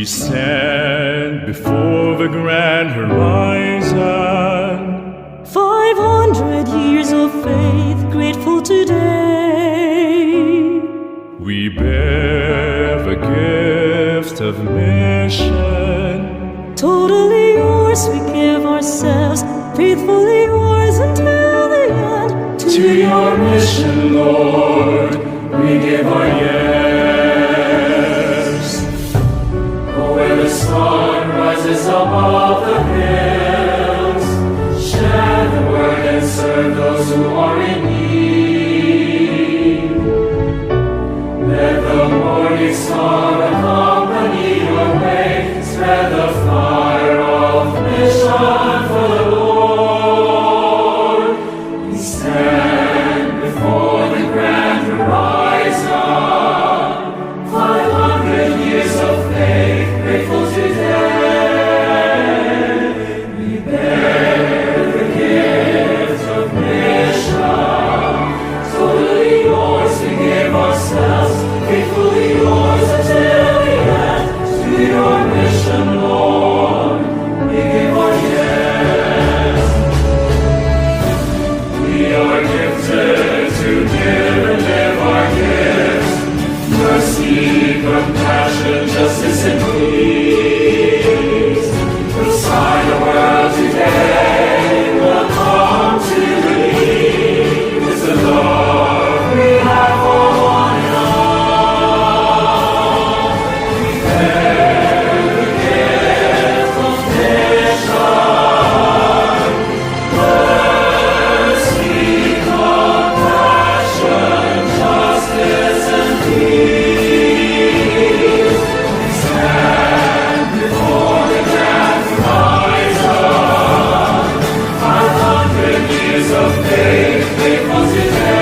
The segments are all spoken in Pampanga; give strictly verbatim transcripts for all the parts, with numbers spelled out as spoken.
We stand before the grand horizon. Five hundred years of faith, grateful today. We bear the gift of mission. Totally yours, we give ourselves, faithfully yours until the end. To your mission, Lord, we give our yes. Oh, where the sun rises above the hills, share the word and serve those who are in need. Let the morning star accompany your way, spread the fire of mission for the Lord. We stand before the grand horizon, five hundred years of faith, grateful today. We bear the gift of mission, totally yours we give ourselves, faithfully yours until the end. To your mission, Lord, we give our yes. We are gifted to give and live our gifts. Mercy, compassion, justice, and peace. Whose sign the world today will come to believe is the love we have for one another. We bear the gift of mission. Mercy, compassion, justice, and peace. We stand before the grand horizon. Five hundred years of faith, faithful today.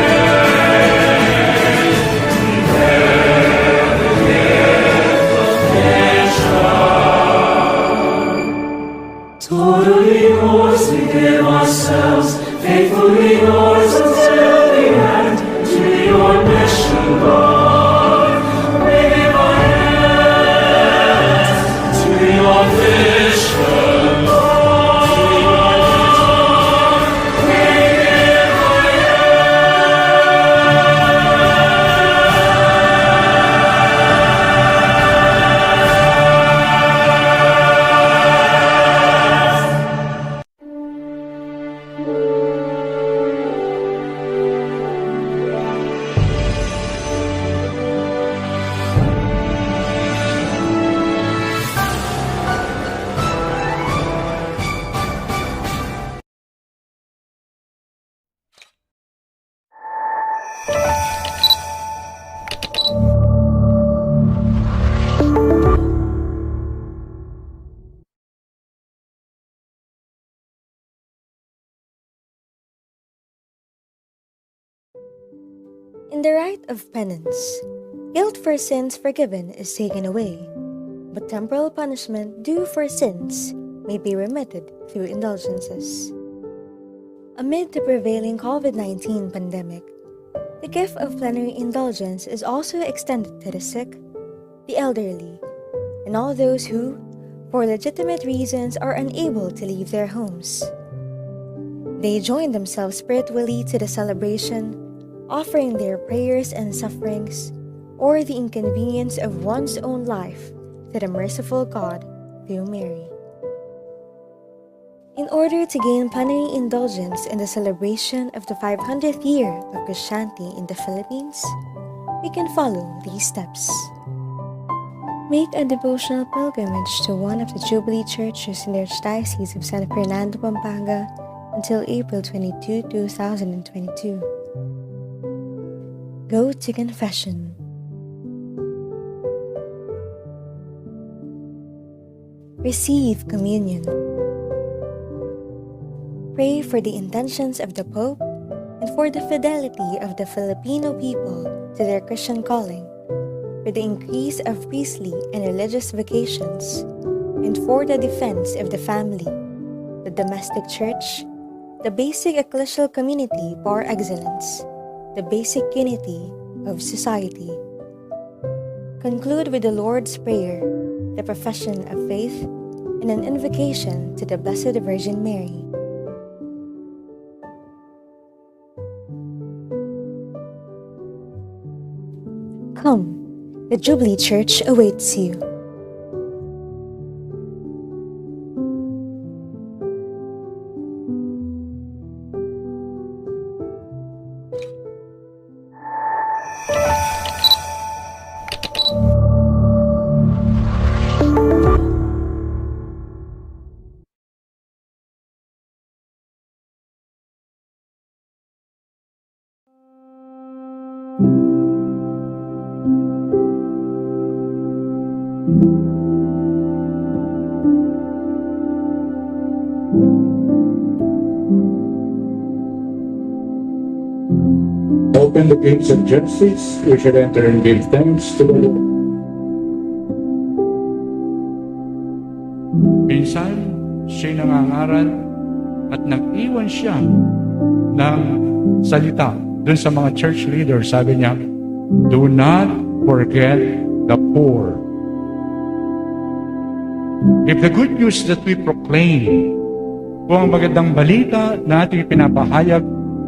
We bear the gift of mission. Totally yours we give ourselves, faithfully yours until the end. To your mission, Lord, we give our yes. To your vision, Lord, we give our yes. In the rite of penance, guilt for sins forgiven is taken away, but temporal punishment due for sins may be remitted through indulgences. Amid the prevailing COVID nineteen pandemic, the gift of plenary indulgence is also extended to the sick, the elderly, and all those who, for legitimate reasons, are unable to leave their homes. They join themselves spiritually to the celebration, offering their prayers and sufferings, or the inconvenience of one's own life, to the merciful God through Mary. In order to gain plenary indulgence in the celebration of the five hundredth year of Christianity in the Philippines, we can follow these steps. Make a devotional pilgrimage to one of the Jubilee churches in the Archdiocese of San Fernando, Pampanga until April twenty-two, two thousand twenty-two. Go to confession. Receive communion. Pray for the intentions of the Pope and for the fidelity of the Filipino people to their Christian calling, for the increase of priestly and religious vocations, and for the defense of the family, the domestic church, the basic ecclesial community par excellence, the basic unity of society. Conclude with the Lord's Prayer. the profession of faith, and an invocation to the Blessed Virgin Mary. Come, the Jubilee Church awaits you. Open the gates of justice, we should enter and give thanks to the Lord. Minsan, siya'y nangangaral at nag-iwan siya ng salita dun sa mga church leaders. Sabi niya, "Do not forget the poor." If the good news that we proclaim, kung ang magandang balita na ating ipinapahayag,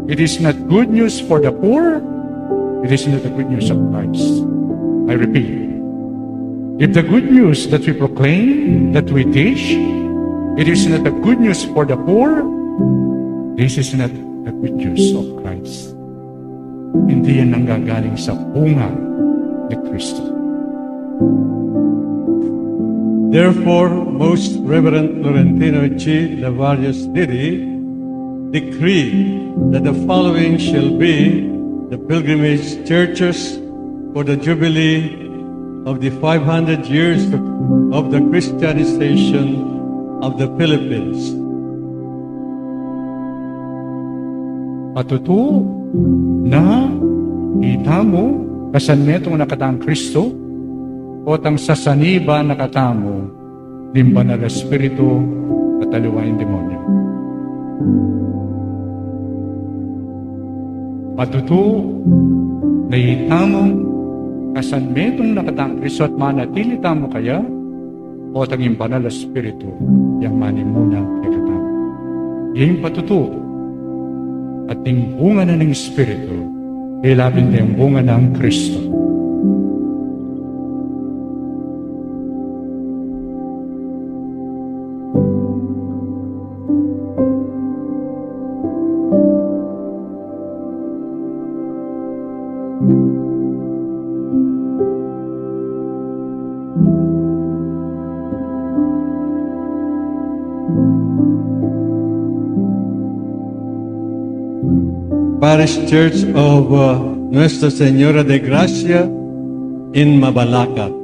it is not good news for the poor, it is not the good news of Christ. I repeat, if the good news that we proclaim, that we teach, it is not the good news for the poor, this is not the good news of Christ. Hindi yan nanggagaling sa bunga ni Kristo. Therefore, Most Reverend Florentino G. Levarius Diri decree that the following shall be the pilgrimage churches for the Jubilee of the five hundred years of the Christianization of the Philippines. Patutu na itamu kasan metung na katang Kristo, potang sasaniba na katamu ning Banal a Espiritu at aliwa ing demonyo. Patutu na itamu kasan metung na katang Kristo at manatili tamu kaya, potang ing Banal a Espiritu yang manimuna kekatamu. Ing patutu at ing bunga na ning Espiritu, ilapin deng bunga nang Kristo. Parish Church of, uh, Nuestra Señora de Gracia in Mabalacat.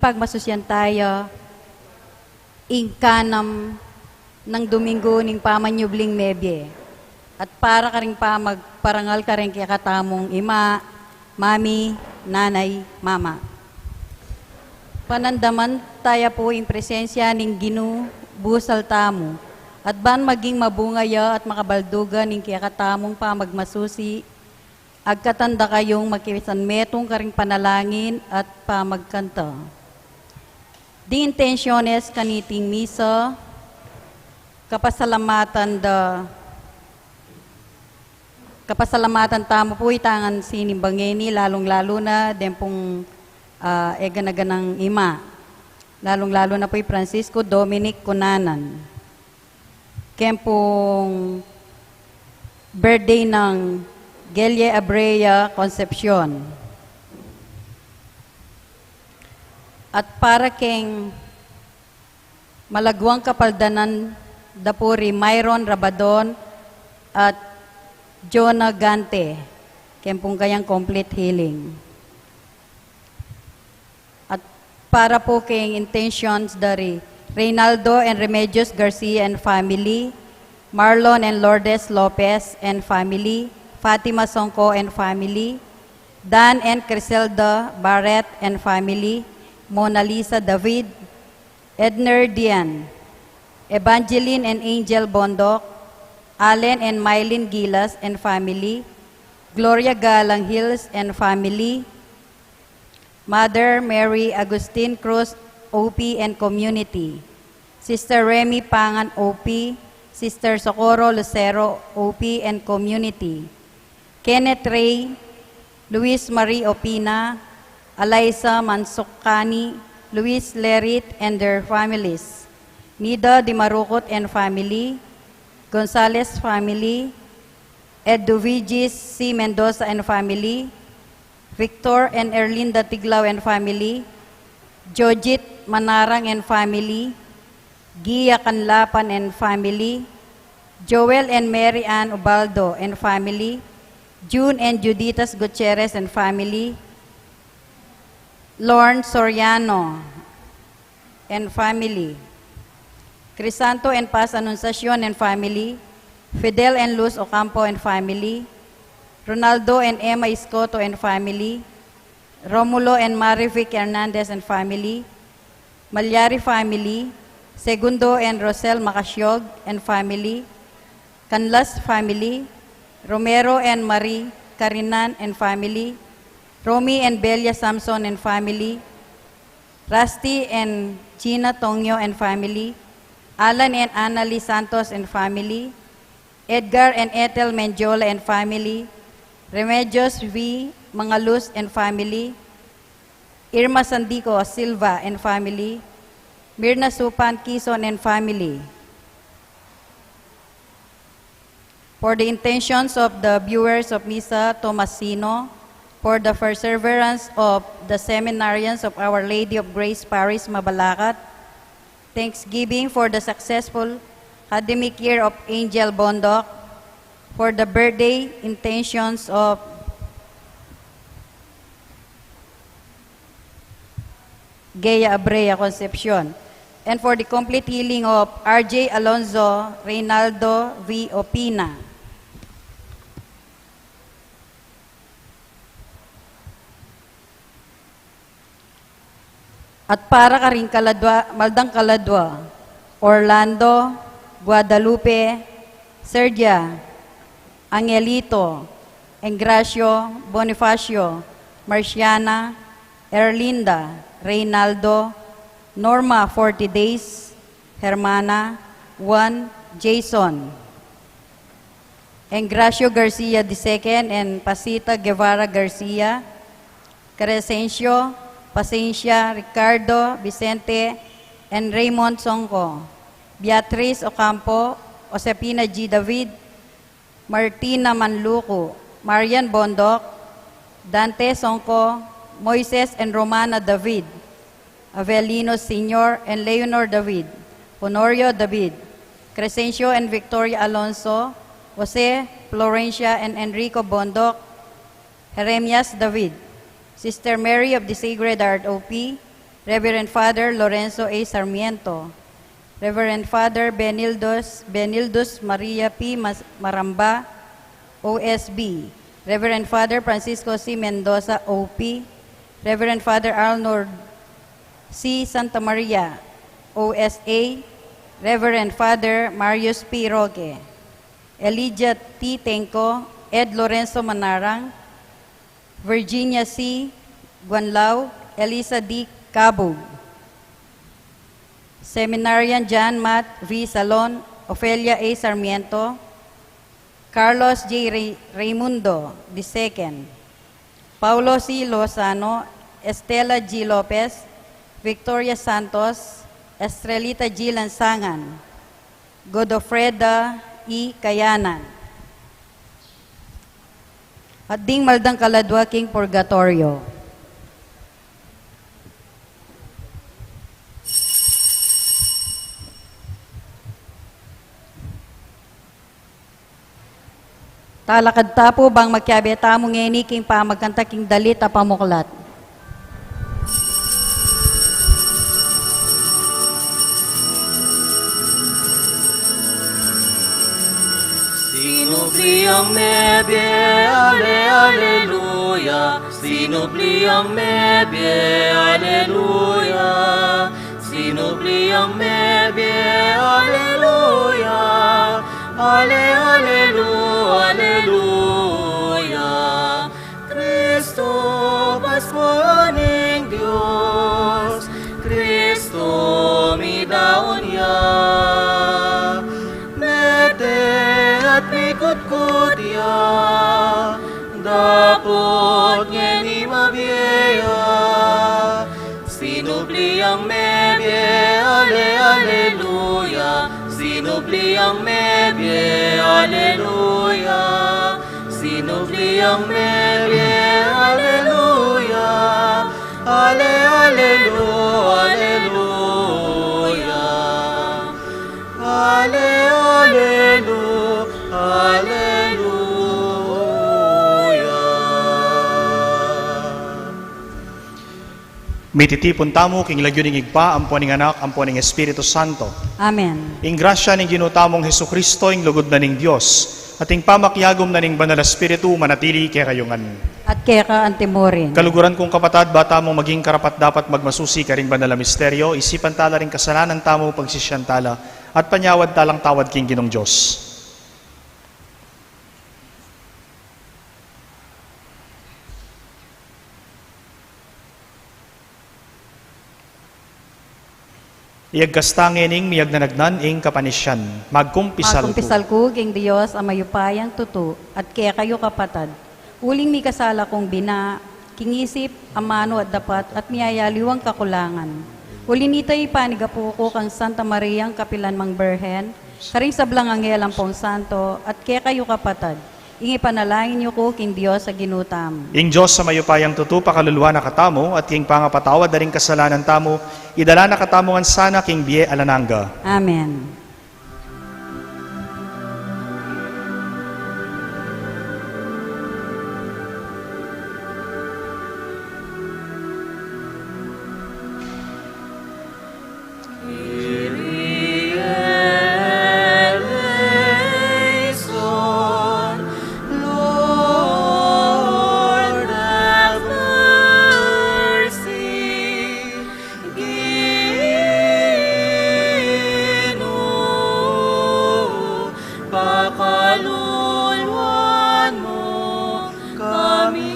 Pagmasusyan taya ing kanam nang Domingo ning pamanyubling mebie, at para karing pamagparangal karing kekatamung ima, mami, nanay, mama. Panandaman taya pu ing presensya ning Ginu busal tamu, at ban maging mabunga ya at makabaldugan ing kekatamung pamagmasusi, agkatan da kayung makisanmetung karing panalangin at pamagkanta. Ding intensiones kaniting misa, kapasalamatan da, kapasalamatan tamu pu itang sinimba ngeni, lalung-lalu na deng pung, ah, egana-ganang ima. Lalung-lalu na pu i Francisco, Dominic, kunanan. Keng pung birthday nang Gelia Abrea Concepcion. At para keng malagwang kapaldanan da pu ri Myron Rabadon at Jonah Gante, keng pung kayang complete healing. At para pu keng intentions da ri Reynaldo and Remedios Garcia and family, Marlon and Lourdes Lopez and family, Fatima Songko and family, Dan and Criselda Barrett and family, Mona Lisa David, Edner Dian, Evangeline and Angel Bondoc, Allen and Mylene Gilas and family, Gloria Galang Hills and family, Mother Mary Agustin Cruz, O P and community, Sister Remy Pangan, O P, Sister Socorro Lucero, O P and community, Kenneth Ray, Luis Marie Opina, Eliza Mansukani, Luis Lerit and their families, Nida Dimarukut and family, Gonzalez family, Eduvigis C Mendoza and family, Victor and Erlinda Tiglao and family, Jojit Manarang and family, Gia Canlapan and family, Joel and Mary Ann Ubaldo and family, June and Juditas Gutierrez and family, Lorne Soriano and family, Crisanto and Paz Anunciacion and family, Fidel and Luz Ocampo and family, Ronaldo and Emma Escoto and family, Romulo and Marivic Hernandez and family, Malyari family, Segundo and Rosel Macasiog and family, Canlas family, Romero and Marie Carinan and family, Romy and Belia Samson and family, Rusty and Gina Tongyo and family, Alan and Annalie Santos and family, Edgar and Ethel Mendiola and family, Remedios V Mangaluz and family, Irma Sandico Silva and family, Mirna Supan Quizon and family. For the intentions of the viewers of Misa Tomasino, for the perseverance of the seminarians of Our Lady of Grace Parish, Mabalacat, thanksgiving for the successful academic year of Angel Bondoc, for the birthday intentions of Gea Abrea Concepcion, and for the complete healing of R J Alonzo Reynaldo V Opina. At para karing kaladwa, maldang kaladwa, Orlando, Guadalupe, Sergia, Angelito, Engracio, Bonifacio, Marciana, Erlinda, Reynaldo, Norma, forty days, Hermana, Juan, Jason, Engracio Garcia the second, and Pasita Guevara Garcia, Crescencio, Pacencia, Ricardo, Vicente, and Raymond Songco, Beatriz Ocampo, Josefina G David, Martina Manluco, Marian Bondoc, Dante Songco, Moises and Romana David, Avelino Senior and Leonor David, Honorio David, Crescencio and Victoria Alonso, Jose, Florencia and Enrico Bondoc, Jeremias David, Sister Mary of the Sacred Heart O P, Reverend Father Lorenzo A Sarmiento, Reverend Father Benildos, Benildus Maria P Mas-, Maramba, O S B, Reverend Father Francisco C Mendoza O P, Reverend Father Arnold C Santa Maria, O S A, Reverend Father Marius P Roque, Elijah T Tenco, Ed Lorenzo Manarang, Virginia C Guanlao, Elisa D Cabug, Seminarian John Matt V Salon, Ofelia A Sarmiento, Carlos J Rey-, Raymundo the second, Paulo C Lozano, Estela G Lopez, Victoria Santos, Estrelita G Lansangan, Godofreda E Kayanan. At ding maldang kaladua king purgatoryo. Talakad ta pu bang makiabe tamu ngeni king pamagkanta king dalit a pamuklat. Sinubli yang mebie, ale, aleluya. Sinubli yang mebie, aleluya. Sinubli yang mebie, aleluya. Ale, alelu, aleluya. Kristu, Paskua ning Dios, Kristu midaun ya. Mete at mikutkut ya, dapot ngeni mabie ya. Sinubli yang mebie, ale, aleluya. Sinubli yang mebie, aleluya. Sinubli yang mebie, aleluya. Ale, alelu, aleluya. Ale, alelu, aleluya. Mititipun tamu king lagyu ning Ibpa, ampo ning Anak, ampo ning Espiritu Santo. Amen. Ing grasya ning Ginu tamung Jesucristo, ing lugud na ning Dios, at ing pamakiagum na ning Banal a Espiritu, manatili kekayu ngan. At keka antimurin. Kaluguran kung kapatad, ba tamu maging karapat-dapat magmasusi karing banal a misteryo, isipan tala ring kasalanan tamu, pagsisian tala, at panyawad talang tawad king Ginung Dios. Iyagkas ta ngening miyagnanagnan ing kapanisian. Magkumpisal ku. Magkumpisal ku king Dios a mayupayang tutu, at kekayu kapatad, uling mikasala kung bina, king isip, amanu at dapat, at miyayaliwang kakulangan. Uli nita ipanigapu ku kang Santa Mariang kapilan mang Birhen, karing sablang anghel ampong santo, at kekayu kapatad, ing ipanalangin yu ku king Dios a Ginu tamu. Ing Dios a mayupayang tutu pakaluluan na katamu, at king pangapatawad da ring kasalanan tamu, idala na katamu ngan sana king bie alang angga. Amen. Kyrie eleison, Lord have mercy, Ginu, pakaluluan mu kami.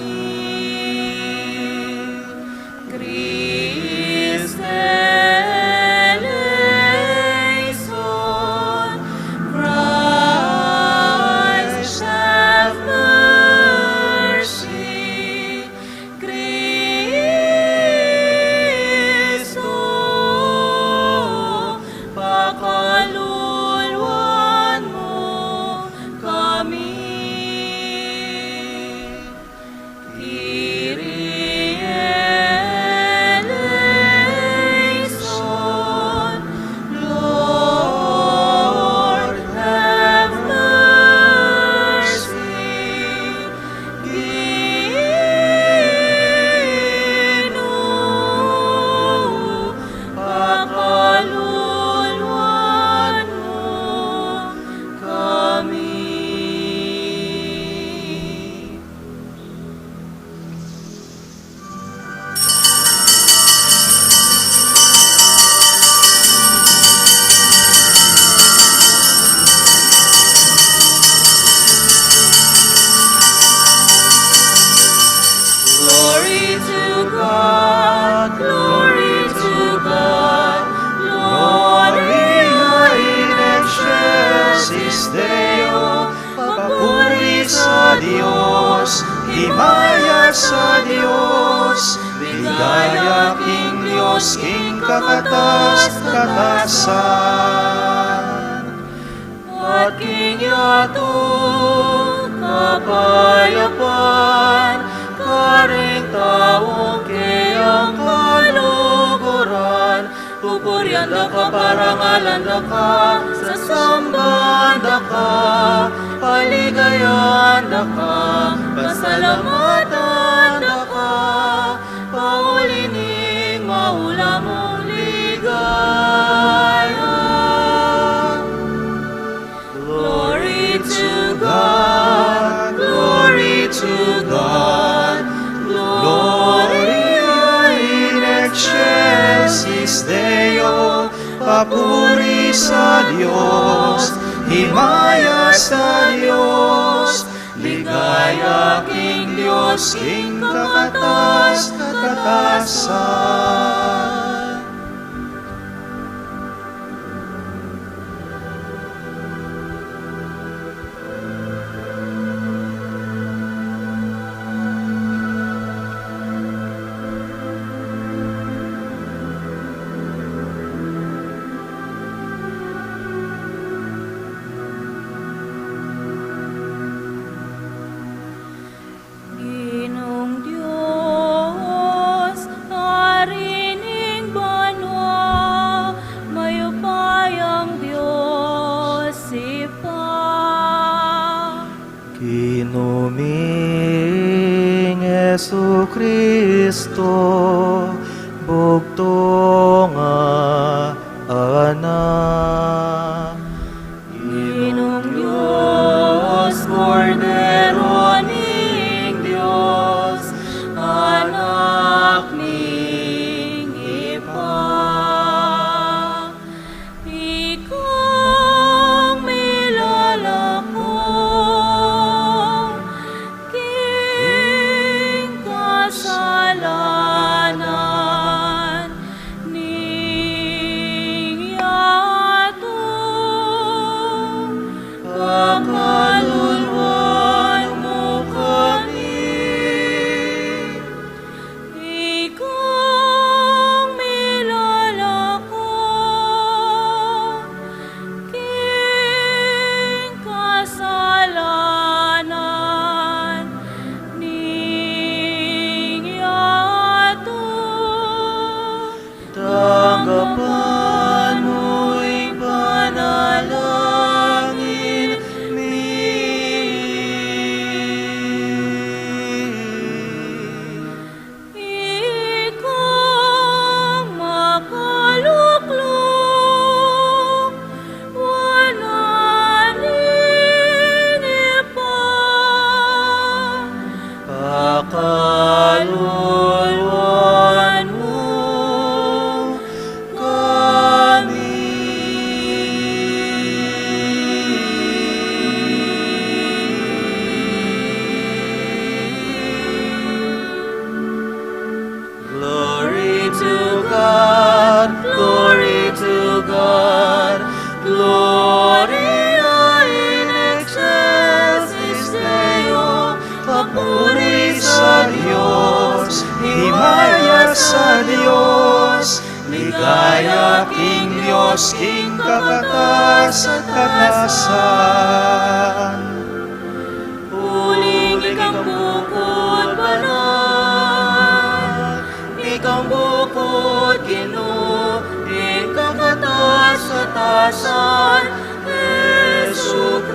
Christe eleison, Christ have mercy, Kristu, pakaluluan mu kami. Kyrie eleison, Lord have mercy, Ginu, pakaluluan mu kami. Glory to God, glory to God, Gloria in excelsis Deo, papuri sa Dios, himaya sa Dios, ligaya king Dios king kakatas-katasan. At king yatu, kapayapan. Kaparangalan da ka, sasamban da ka, paligayan da ka, pasalamatan da ka, pauli ning maula mung ligaya. Glory to God, glory to God, Gloria in excelsis Deo, papuri sa Dios, himaya sa Dios, ligaya king Dios king kakatas-katasan. Ginung Dios, Ari ning banua, mayupayang Dios Ibpa. Ginu ming Jesucristo, bugtung a Anak. Ginung Dios, Kordero ning Dios, Anak ning Ibpa. Ikang milalako king kasalanan ning yatu, pakaluluan mu kami. Ikang milalako king kasalanan ning yatu, tanggapan mu ing panalangin mi. Ikang makalukluk wanan ning Ibpa, pakaluluan mu kami. Glory to God, glory to God, Gloria in excelsis Deo, papuri sa Dios, himaya sa Dios, ligaya king Dios king kakatas-katasan. Uling ikang bukut banal, ikang bukut Ginu, ing kakatas-katasan, Jesucristo.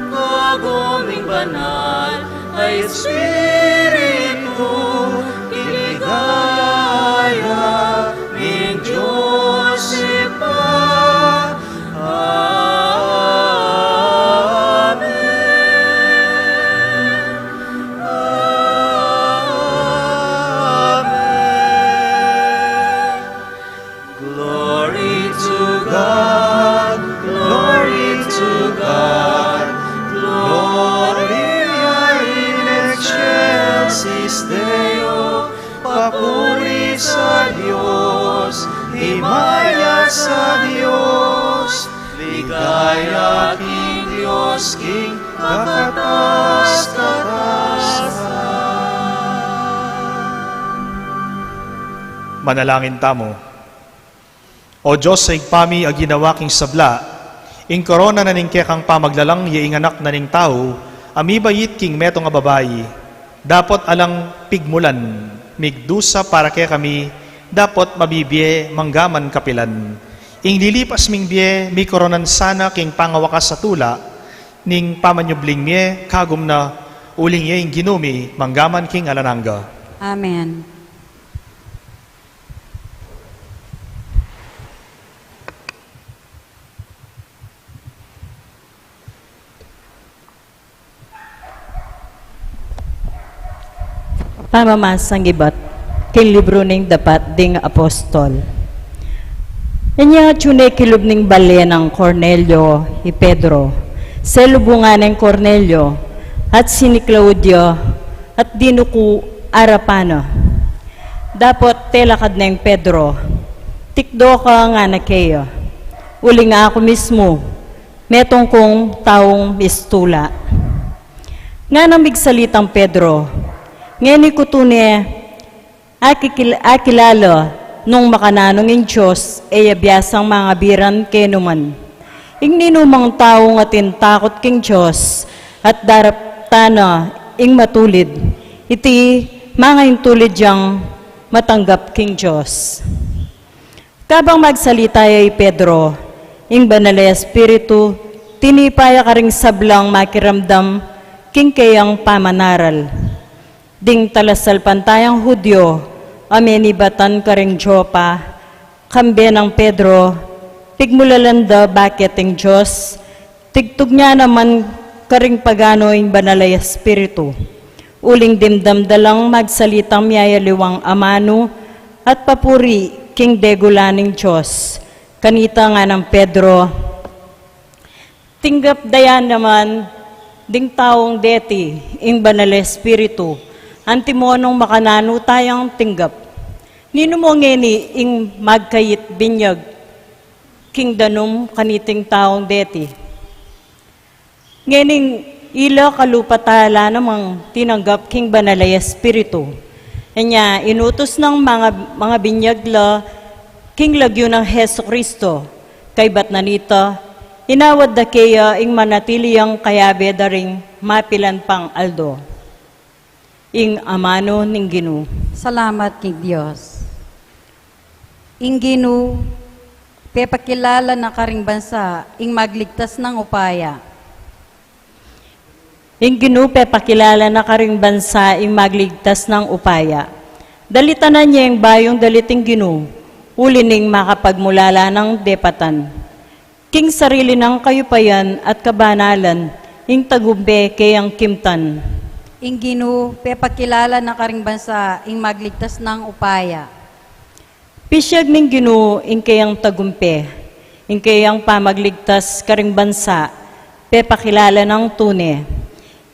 Kagum ing banal a Espiritu, king ligaya ning Dios Ibpa. Amen. Amen. Glory to God, glory to God, Gloria in excelsis Deo, papuri sa Dios, himaya sa Dios, ligaya king Dios king kakatas-katasan. Manalangin tamu. O Dios, a Ibpa mi a ginawa king sabla, ing korona na ning kekang pamaglalang ya ing Anak na ning Tau a mibait king metung a babai, dapot alang pigmulan, migdusa para kekami, dapot mabibie manggaman kapilan. Ing lilipas ming bie, mikoronan sana king pangawakas a tula ning pamanyubling mie, kagum na uling ye ing Ginu mi manggaman king alang angga. Amen. Pamamasang ibat king libru ning Dapat ding Apostol. Inya atyu ne kilub ning bale nang Cornelio i Pedro. Selubungan neng Cornelio, at siniklaud ya, at dinuku arapan na. Dapot telakad neng Pedro, "Tikdo ka," ngana keya, "uling aku mismu, metung kung taung mistula." Nganang migsalitang Pedro, "Ngeni ku tune akikil-, akilala nung makananu ing Dios, e ya biasang mangabiran kenu man. Ing ninumang taung atin takut king Dios at daraptan na ing matulid, iti mangaintulid yang matanggap king Dios." Kabang magsalita ya i Pedro, ing Banal a Espiritu tinipa ya karing sablang makiramdam king keyang pamanaral. Ding talasalpantayang Judio a menibatan karing Jopa, kambe nang Pedro, pigmulalan da bakit ing Dios tigtug ne naman karing pagano ing Banal a Espiritu. Uling dimdam da lang magsalitang miyayaliwang amanu at papuri king degula ning Dios. Kanita nganang Pedro, "Tinggap da ya naman ding taung deti ing Banal a Espiritu, antimo nung makananu tayang tinggap. Ninu mu ngeni ing magkayit binyag king danum kaniting taung deti?" Ngening ila kalupa tala namang tinanggap king Banal a Espiritu. Inya inutus nang manga, mangabinyag la king lagyu nang Jesucristo. Kaybat na nita, inawad da keya ing manatili yang kayabe da ring mapilan pang aldo. Ing amanu ning Ginu. Salamat king Dios. Ing Ginu pepakilala na karing bansa ing magligtas nang upaya. Ing Ginu pepakilala na karing bansa ing magligtas nang upaya. Dalitanan ye ing bayung dalit ning Ginu, uli ning makapagmulala nang depatan. King sarili nang kayupayan at kabanalan, ing tagumpe keyang kimtan. Ing Ginu pepakilala na karing bansa ing magligtas nang upaya. Pisyag ning Ginu ing keyang tagumpe, ing keyang pamagligtas karing bansa, pepakilala nang tune.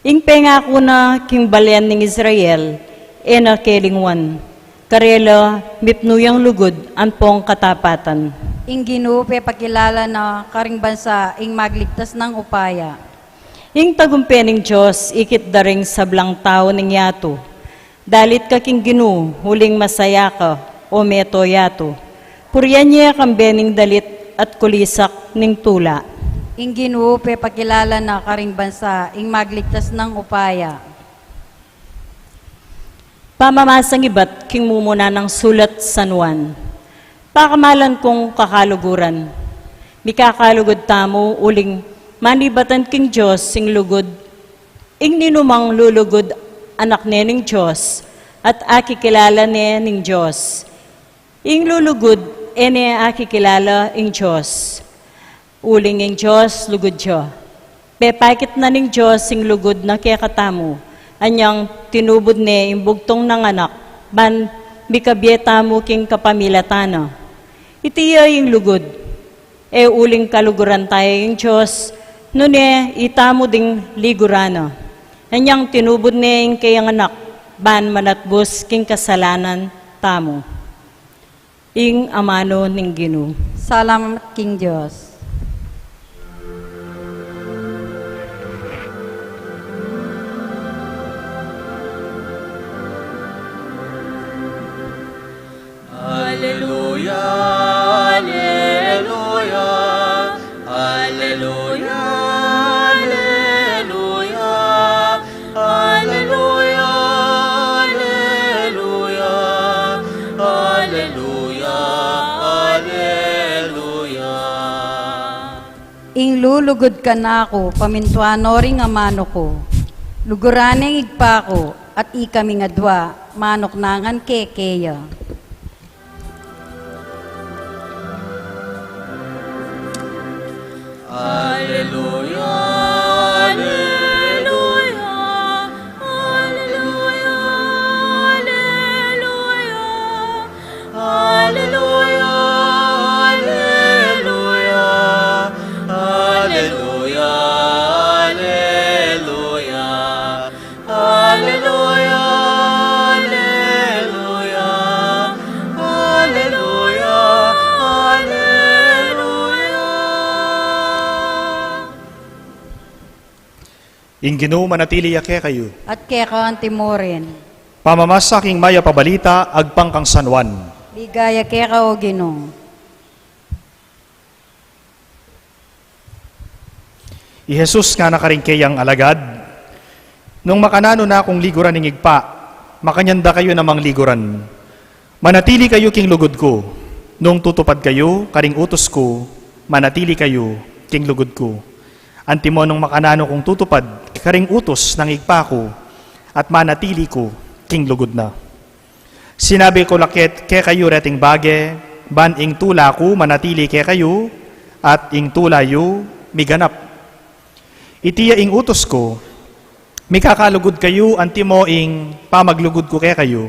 Ing pengaku na king balen ning Israel, e na kelingwan. Karela mipnu yang lugud ampong katapatan. Ing Ginu pepakilala na karing bansa ing magligtas nang upaya. Ing tagumpe ning Dios ikit da ring sablang tau ning yatu. Dalit ka king Ginu, uling masaya ka, o meto yatu. Purian ye kambe ning dalit at kulisak ning tula. Ing Ginu pepakilala na karing bansa ing magligtas nang upaya. Pamamasang ibat king mumuna nang sulat San Juan. Pakamalan kung kakaluguran, mikakalugud tamu uling manibatan king Dios ing lugud. Ing ninumang lulugud anak ne ning Dios, at akikilala ne ning Dios. Ing lulugud, e ne akikilala ing Dios. Uling ing Dios lugud ya. Pepakit na ning Dios ing lugud na kekatamu, anyang tinubud ne ing bugtung nang anak, ban mikabie tamu king kapamilatan na. Iti ya ing lugud, e uling kaluguran taya ing Dios, nune itamu ding liguran na. Anyang tinubud ne ing keyang anak, ban manatbus king kasalanan tamu. Ing amanu ning Ginu. Salamat king Dios. Aleluya, aleluya, aleluya, aleluya, aleluya, aleluya. Lulugud kanaku, pamintuan no ring amanu ku. Luguran ne ing Ibpa ku, at ikami ngan adwa, manuknangan ke keya. Alleluia, alleluia, alleluia, alleluia. Alleluia, alleluia, alleluia, alleluia. Alleluia, alleluia, alleluia, alleluia. Ing Ginu manatili ya kekayu. At keka antimurin. Pamamasa king mayap a balita agpang kang San Juan. Ligaya keka, O Ginu. I Jesus ngana karing keyang alagad, nung makananu na kung liguran ning Ibpa, makanyan da kayu namang liguran. Manatili kayu king lugud ku. Nung tutupad kayu karing utus ku, manatili kayu king lugud ku. Antimo nung makananu kung tutupad karing utus ning Ibpa ku, at manatili ku king lugud na. Sinabi ku la ke-, kekayu reting bage, ban ing tula ku manatili kekayu, at ing tula yu miganap. Iti ya ing utus ku, mikakalugud kayu antimo ing pamaglugud ku kekayu.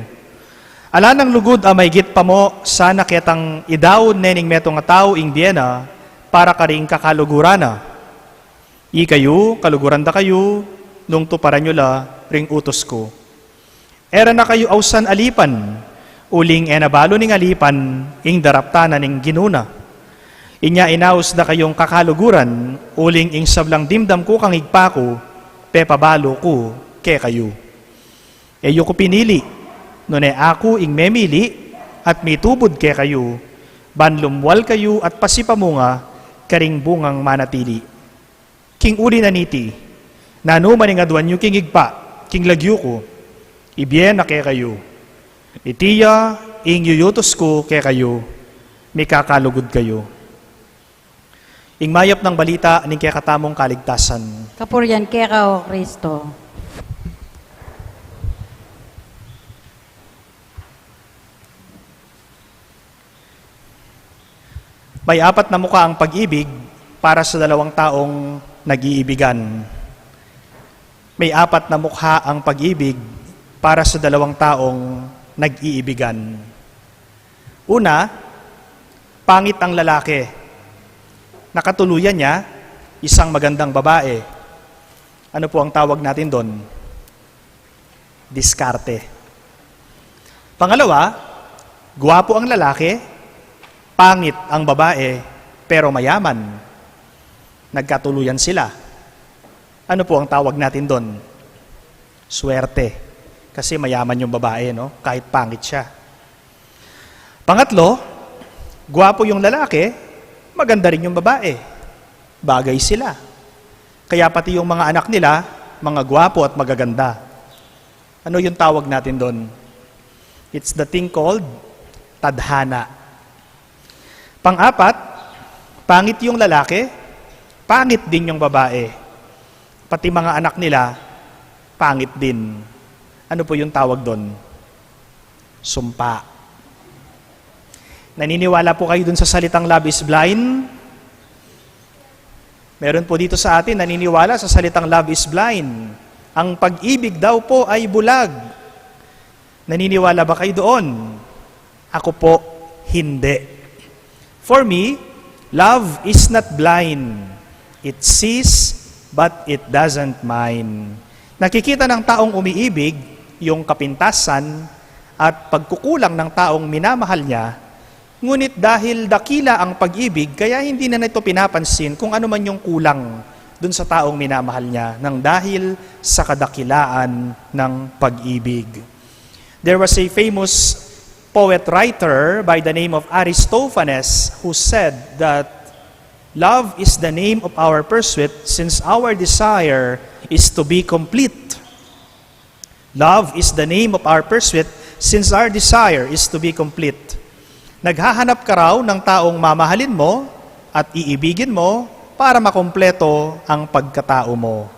Ala nang lugud a maigit pa mo sana ketang idaun ne ning metung a tau ing bie na para karing kakaluguran na. Ikayu, kaluguran da kayu, nung tuparan yu la ring utus ku. E ra na kayu ausan alipan, uling e na balu ning alipan ing daraptan na ning Ginu na. Inya inaus da kayung kakaluguran, uling ing sablang dimdam ku kang Ibpa ku, pepabalu ku kekayu. E yu ku pinili, nune aku ing memili at mitubud kekayu, ban lumwal kayu at pasipamunga karing bungang manatili. King uli na niti, nanu man ing aduan yu king Ibpa, king lagyu ku, ibie na kekayu. Iti ya ing yuyutus ku kekayu, mikakalugud kayu. Ing mayap nang balita ning kekatamung kaligtasan. Kapurian keka, O Kristo. May apat na mukha ang pag-ibig para sa dalawang taong nag-iibigan. May apat na mukha ang pag-ibig para sa dalawang taong nag-iibigan. Una, pangit ang lalaki. Nakatuluyan niya isang magandang babae. Ano po ang tawag natin doon? Diskarte. Pangalawa, gwapo ang lalaki, pangit ang babae, pero mayaman. Nagkatuluyan sila. Ano po ang tawag natin doon? Swerte. Kasi mayaman yung babae, no? Kahit pangit siya. Pangatlo, gwapo yung lalaki, maganda rin yung babae. Bagay sila. Kaya pati yung mga anak nila, mga gwapo at magaganda. Ano yung tawag natin doon? It's the thing called tadhana. Pang-apat, pangit yung lalaki, pangit din yung babae. Pati mga anak nila, pangit din. Ano po yung tawag doon? Sumpa. Naniniwala po kayo dun sa salitang love is blind? Meron po dito sa atin naniniwala sa salitang love is blind. Ang pag-ibig daw po ay bulag. Naniniwala ba kayo doon? Ako po, hindi. For me, love is not blind. It sees, but it doesn't mind. Nakikita ng taong umiibig yung kapintasan at pagkukulang ng taong minamahal niya, ngunit dahil dakila ang pag-ibig, kaya hindi na nito pinapansin kung ano man yung kulang dun sa taong minamahal niya nang dahil sa kadakilaan ng pag-ibig. There was a famous poet writer by the name of Aristophanes who said that love is the name of our pursuit since our desire is to be complete. Love is the name of our pursuit since our desire is to be complete. Naghahanap ka raw ng taong mamahalin mo at iibigin mo para makumpleto ang pagkatao mo?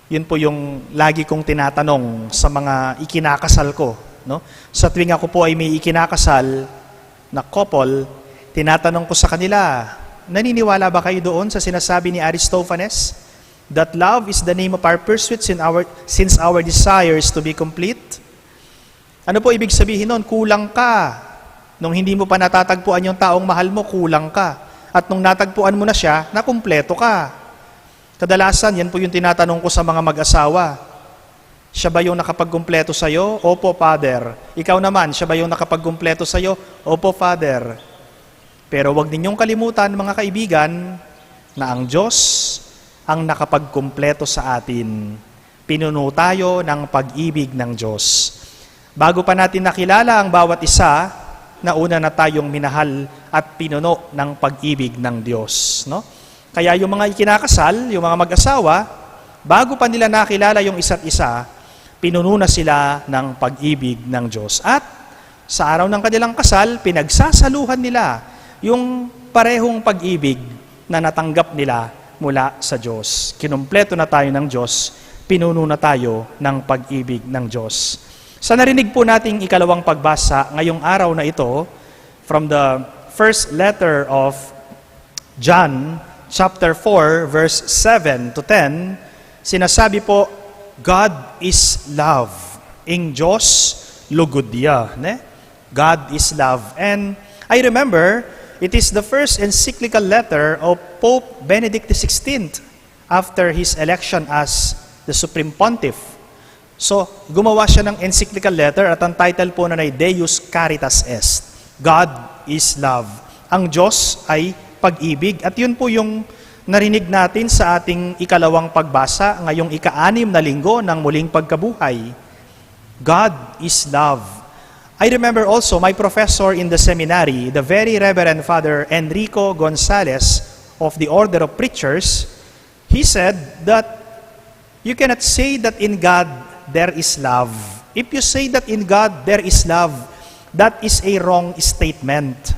Yun po yung lagi kong tinatanong sa mga ikinakasal ko, no? Sa tuwing ako po ay may ikinakasal na couple, tinatanong ko sa kanila, "Naniniwala ba kayo doon sa sinasabi ni Aristophanes that love is the name of our pursuits in our, since our desire is to be complete?" Ano po ibig sabihin nun? Kulang ka. Nung hindi mo pa natatagpuan yung taong mahal mo, kulang ka. At nung natagpuan mo na siya, nakumpleto ka. Kadalasan, yan po yung tinatanong ko sa mga mag-asawa. "Siya ba yung nakapagkumpleto sa'yo?" "Opo, Father." "Ikaw naman, siya ba yung nakapagkumpleto sa'yo?" "Opo, Father." Pero wag ninyong kalimutan, mga kaibigan, na ang Diyos ang nakapagkumpleto sa atin. Pinuno tayo ng pag-ibig ng Diyos. Bago pa natin nakilala ang bawat isa, nauna na tayong minahal at pinuno ng pag-ibig ng Diyos, no? Kaya yung mga ikinakasal, yung mga mag-asawa, bago pa nila nakilala yung isa't isa, pinuno na sila ng pag-ibig ng Diyos. At sa araw ng kanilang kasal, pinagsasaluhan nila yung parehong pag-ibig na natanggap nila mula sa Diyos. Kinumpleto na tayo ng Diyos, pinuno na tayo ng pag-ibig ng Diyos. Sa narinig po nating ikalawang pagbasa ngayong araw na ito, from the first letter of John chapter four, verse seven to ten, sinasabi po, "God is love." Ing Diyos, lugud ya, ne? "God is love." And I remember, it is the first encyclical letter of Pope Benedict the sixteenth after his election as the Supreme Pontiff. So, gumawa siya ng encyclical letter at ang title po na ay Deus Caritas Est, God is Love. Ang Diyos ay pag-ibig. At yun po yung narinig natin sa ating ikalawang pagbasa ngayong ika-anim na linggo ng muling pagkabuhay. God is love. I remember also my professor in the seminary, the very Reverend Father Enrico Gonzalez of the Order of Preachers, he said that you cannot say that in God there is love. If you say that in God there is love, that is a wrong statement.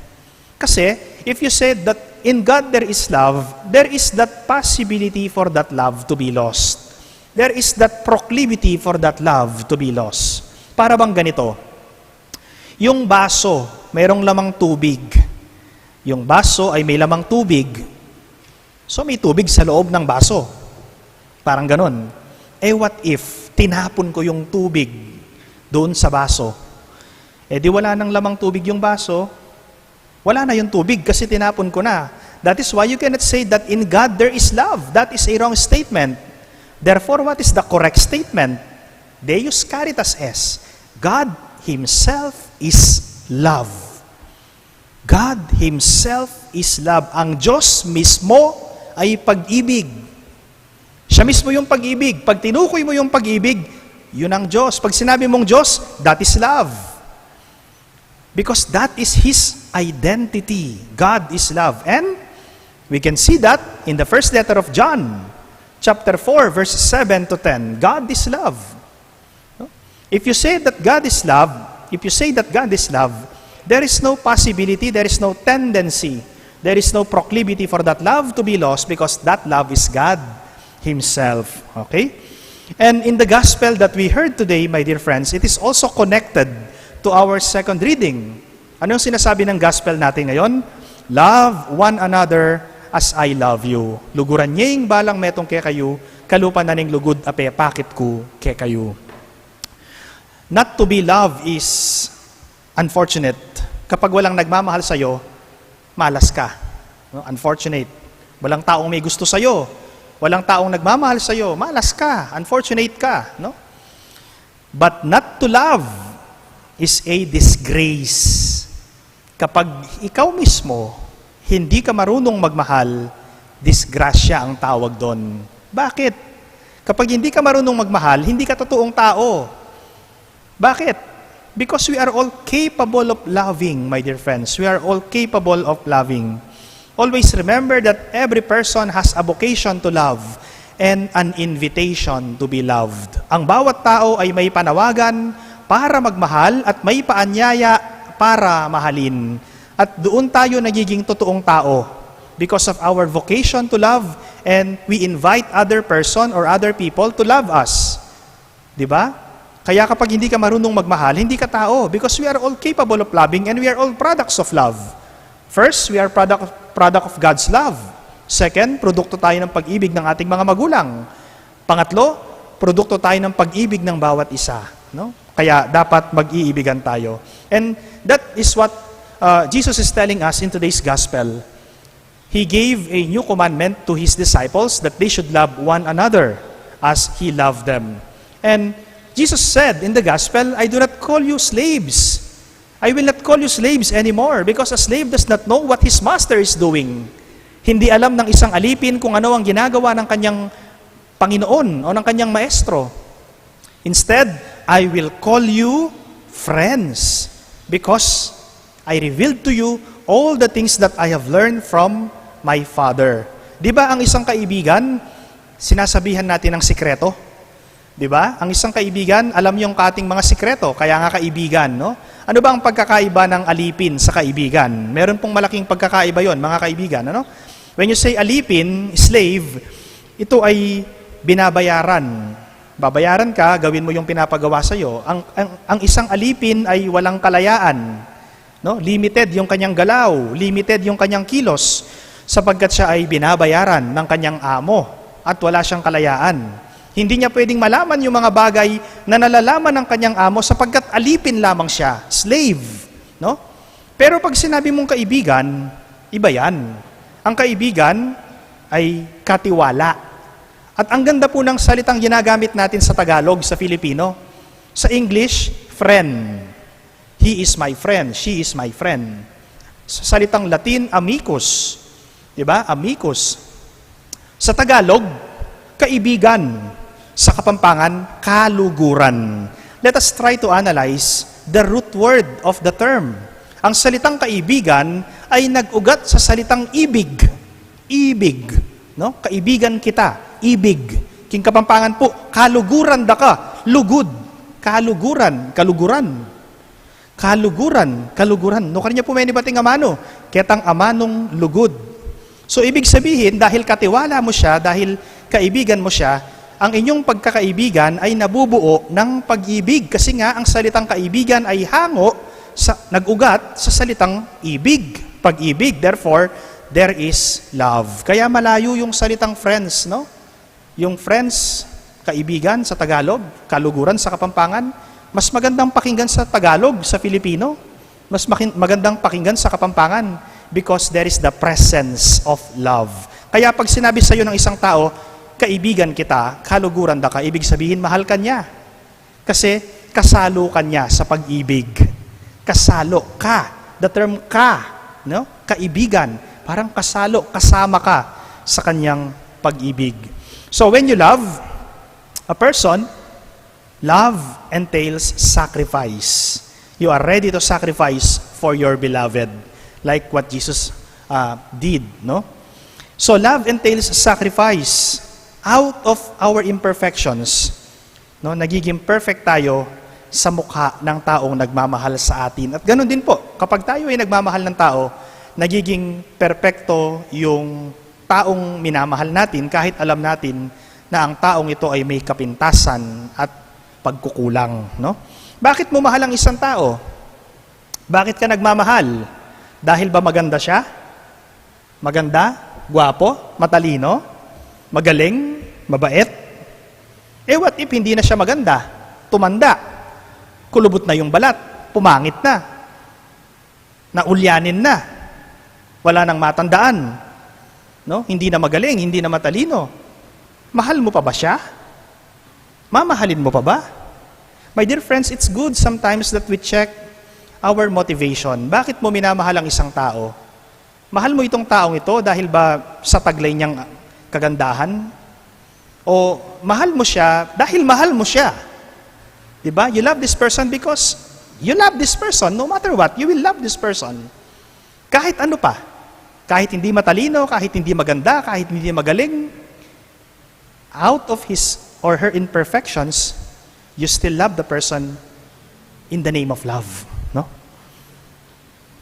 Kasi, if you say that in God there is love, there is that possibility for that love to be lost. There is that proclivity for that love to be lost. Para bang ganito, yung baso, mayroong lamang tubig. Yung baso ay may lamang tubig. So, may tubig sa loob ng baso. Parang ganun. Eh, what if tinapon ko yung tubig doon sa baso? Eh, di wala nang lamang tubig yung baso. Wala na yung tubig kasi tinapon ko na. That is why you cannot say that in God there is love. That is a wrong statement. Therefore, what is the correct statement? Deus Caritas Est. God Himself is love. God Himself is love. Ang Diyos mismo ay pag-ibig. Siya mismo yung pag-ibig. Pag tinukoy mo yung pag-ibig, yun ang Diyos. Pag sinabi mong Diyos, that is love. Because that is His identity. God is love. And we can see that in the first letter of John, chapter four, verse seven to ten. God is love. No? If you say that God is love, if you say that God is love, there is no possibility, there is no tendency, there is no proclivity for that love to be lost because that love is God Himself. Okay? And in the gospel that we heard today, my dear friends, it is also connected to our second reading. Ano yung sinasabi ng gospel natin ngayon? "Love one another as I love you." Luguran ye ing balang metung kekayu, kalupa na ning lugud a pepakit ku kekayu. Not to be loved is unfortunate. Kapag walang nagmamahal sa'yo, malas ka. No? Unfortunate. Walang taong may gusto sa'yo. Walang taong nagmamahal sa'yo. Malas ka. Unfortunate ka. No? But not to love is a disgrace. Kapag ikaw mismo, hindi ka marunong magmahal, disgrasya ang tawag doon. Bakit? Kapag hindi ka marunong magmahal, hindi ka totoong tao. Bakit? Because we are all capable of loving, my dear friends. We are all capable of loving. Always remember that every person has a vocation to love and an invitation to be loved. Ang bawat tao ay may panawagan para magmahal at may paanyaya para mahalin. At doon tayo nagiging totoong tao. because of our vocation to love, and we invite other person or other people to love us. Di ba? Kaya kapag hindi ka marunong magmahal, hindi ka tao, because we are all capable of loving and we are all products of love. First, we are product, product of God's love. Second, produkto tayo ng pag-ibig ng ating mga magulang. Pangatlo, produkto tayo ng pag-ibig ng bawat isa. No? Kaya dapat mag-iibigan tayo. And that is what uh, Jesus is telling us in today's gospel. He gave a new commandment to his disciples that they should love one another as he loved them. And Jesus said in the gospel, "I do not call you slaves. I will not call you slaves anymore, because a slave does not know what his master is doing." Hindi alam ng isang alipin kung ano ang ginagawa ng kanyang Panginoon o ng kanyang maestro. Instead, "I will call you friends, because I revealed to you all the things that I have learned from my Father." Di ba ang isang kaibigan, sinasabihan natin ng sikreto? Di ba? Ang isang kaibigan, alam yung kating mga sikreto, kaya nga kaibigan, no? Ano ba ang pagkakaiba ng alipin sa kaibigan? Meron pong malaking pagkakaiba yon, mga kaibigan, ano? When you say alipin, slave, ito ay binabayaran. Babayaran ka, gawin mo yung pinapagawa sa'yo. Ang, ang, ang isang alipin ay walang kalayaan. No? Limited yung kanyang galaw, limited yung kanyang kilos, sapagkat siya ay binabayaran ng kanyang amo at wala siyang kalayaan. Hindi niya pwedeng malaman yung mga bagay na nalalaman ng kanyang amo sapagkat alipin lamang siya, slave. No? Pero pag sinabi mong kaibigan, iba yan. Ang kaibigan ay katiwala. At ang ganda po ng salitang ginagamit natin sa Tagalog, sa Filipino. Sa English, friend. He is my friend, she is my friend. Sa salitang Latin, amicus. Di ba? Amicus. Sa Tagalog, kaibigan. Sa Kapampangan, kaluguran. Let us try to analyze the root word of the term. Ang salitang kaibigan ay nag-ugat sa salitang ibig. Ibig. No? Kaibigan kita. Ibig. King Kapampangan po, kaluguran da ka. Lugud. Kaluguran. Kaluguran. Kaluguran, kaluguran. Nukarin ya pu menibat ing amanu? Ketang amanung lugud. So, ibig sabihin, dahil katiwala mo siya, dahil kaibigan mo siya, ang inyong pagkakaibigan ay nabubuo ng pag-ibig. Kasi nga, ang salitang kaibigan ay hango sa, nag-ugat sa salitang ibig, pag-ibig. Therefore, there is love. Kaya malayo yung salitang friends, no? Yung friends, kaibigan sa Tagalog, kaluguran sa Kapampangan, mas magandang pakinggan sa Tagalog, sa Filipino, mas makin-, magandang pakinggan sa Kapampangan because there is the presence of love. Kaya pag sinabi sa'yo ng isang tao, "Kaibigan kita, kaluguran da ka," ibig sabihin, mahal ka niya. Kasi kasalo ka niya sa pag-ibig. Kasalo ka. The term ka, no? Kaibigan. Parang kasalo, kasama ka sa kanyang pag-ibig. So when you love a person, love entails sacrifice. You are ready to sacrifice for your beloved, like what Jesus uh, did, no? So love entails sacrifice. Out of our imperfections, no, nagiging perfect tayo sa mukha ng taong nagmamahal sa atin. At ganun din po, kapag tayo ay nagmamahal ng tao, nagiging perpekto yung taong minamahal natin kahit alam natin na ang taong ito ay may kapintasan at pagkukulang, no? Bakit mo mahal ang isang tao? Bakit ka nagmamahal? Dahil ba maganda siya? Maganda? Gwapo? Matalino? Magaling? Mabait? Eh, what if hindi na siya maganda? Tumanda. Kulubot na yung balat. Pumangit na. Naulyanin na. Wala nang matandaan. No? Hindi na magaling, hindi na matalino. Mahal mo pa ba siya? Mamahalin mo pa ba? My dear friends, it's good sometimes that we check our motivation. Bakit mo minamahal ang isang tao? Mahal mo itong taong ito dahil ba sa taglay niyang kagandahan? O mahal mo siya dahil mahal mo siya? Di ba? You love this person because you love this person. No matter what, you will love this person. Kahit ano pa. Kahit hindi matalino, kahit hindi maganda, kahit hindi magaling, out of his or her imperfections, you still love the person in the name of love, no?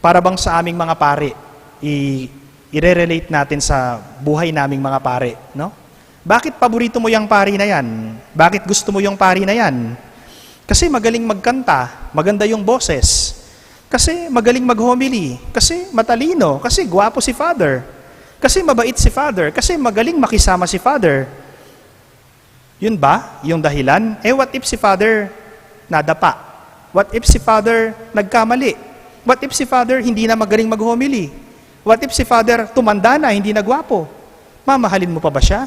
Para bang sa aming mga pari, i-, Ire-relate natin sa buhay naming mga pari, no? Bakit paborito mo yung pari na yan? Bakit gusto mo yung pari na yan? Kasi magaling magkanta, maganda yung boses. Kasi magaling mag-homily, kasi matalino, kasi gwapo si Father, kasi mabait si Father, kasi magaling makisama si Father. Yun ba yung dahilan? Eh, what if si Father nadapa? What if si Father nagkamali? What if si Father hindi na magaling mag-homily? What if si Father tumanda na, hindi na gwapo? Mamahalin mo pa ba siya?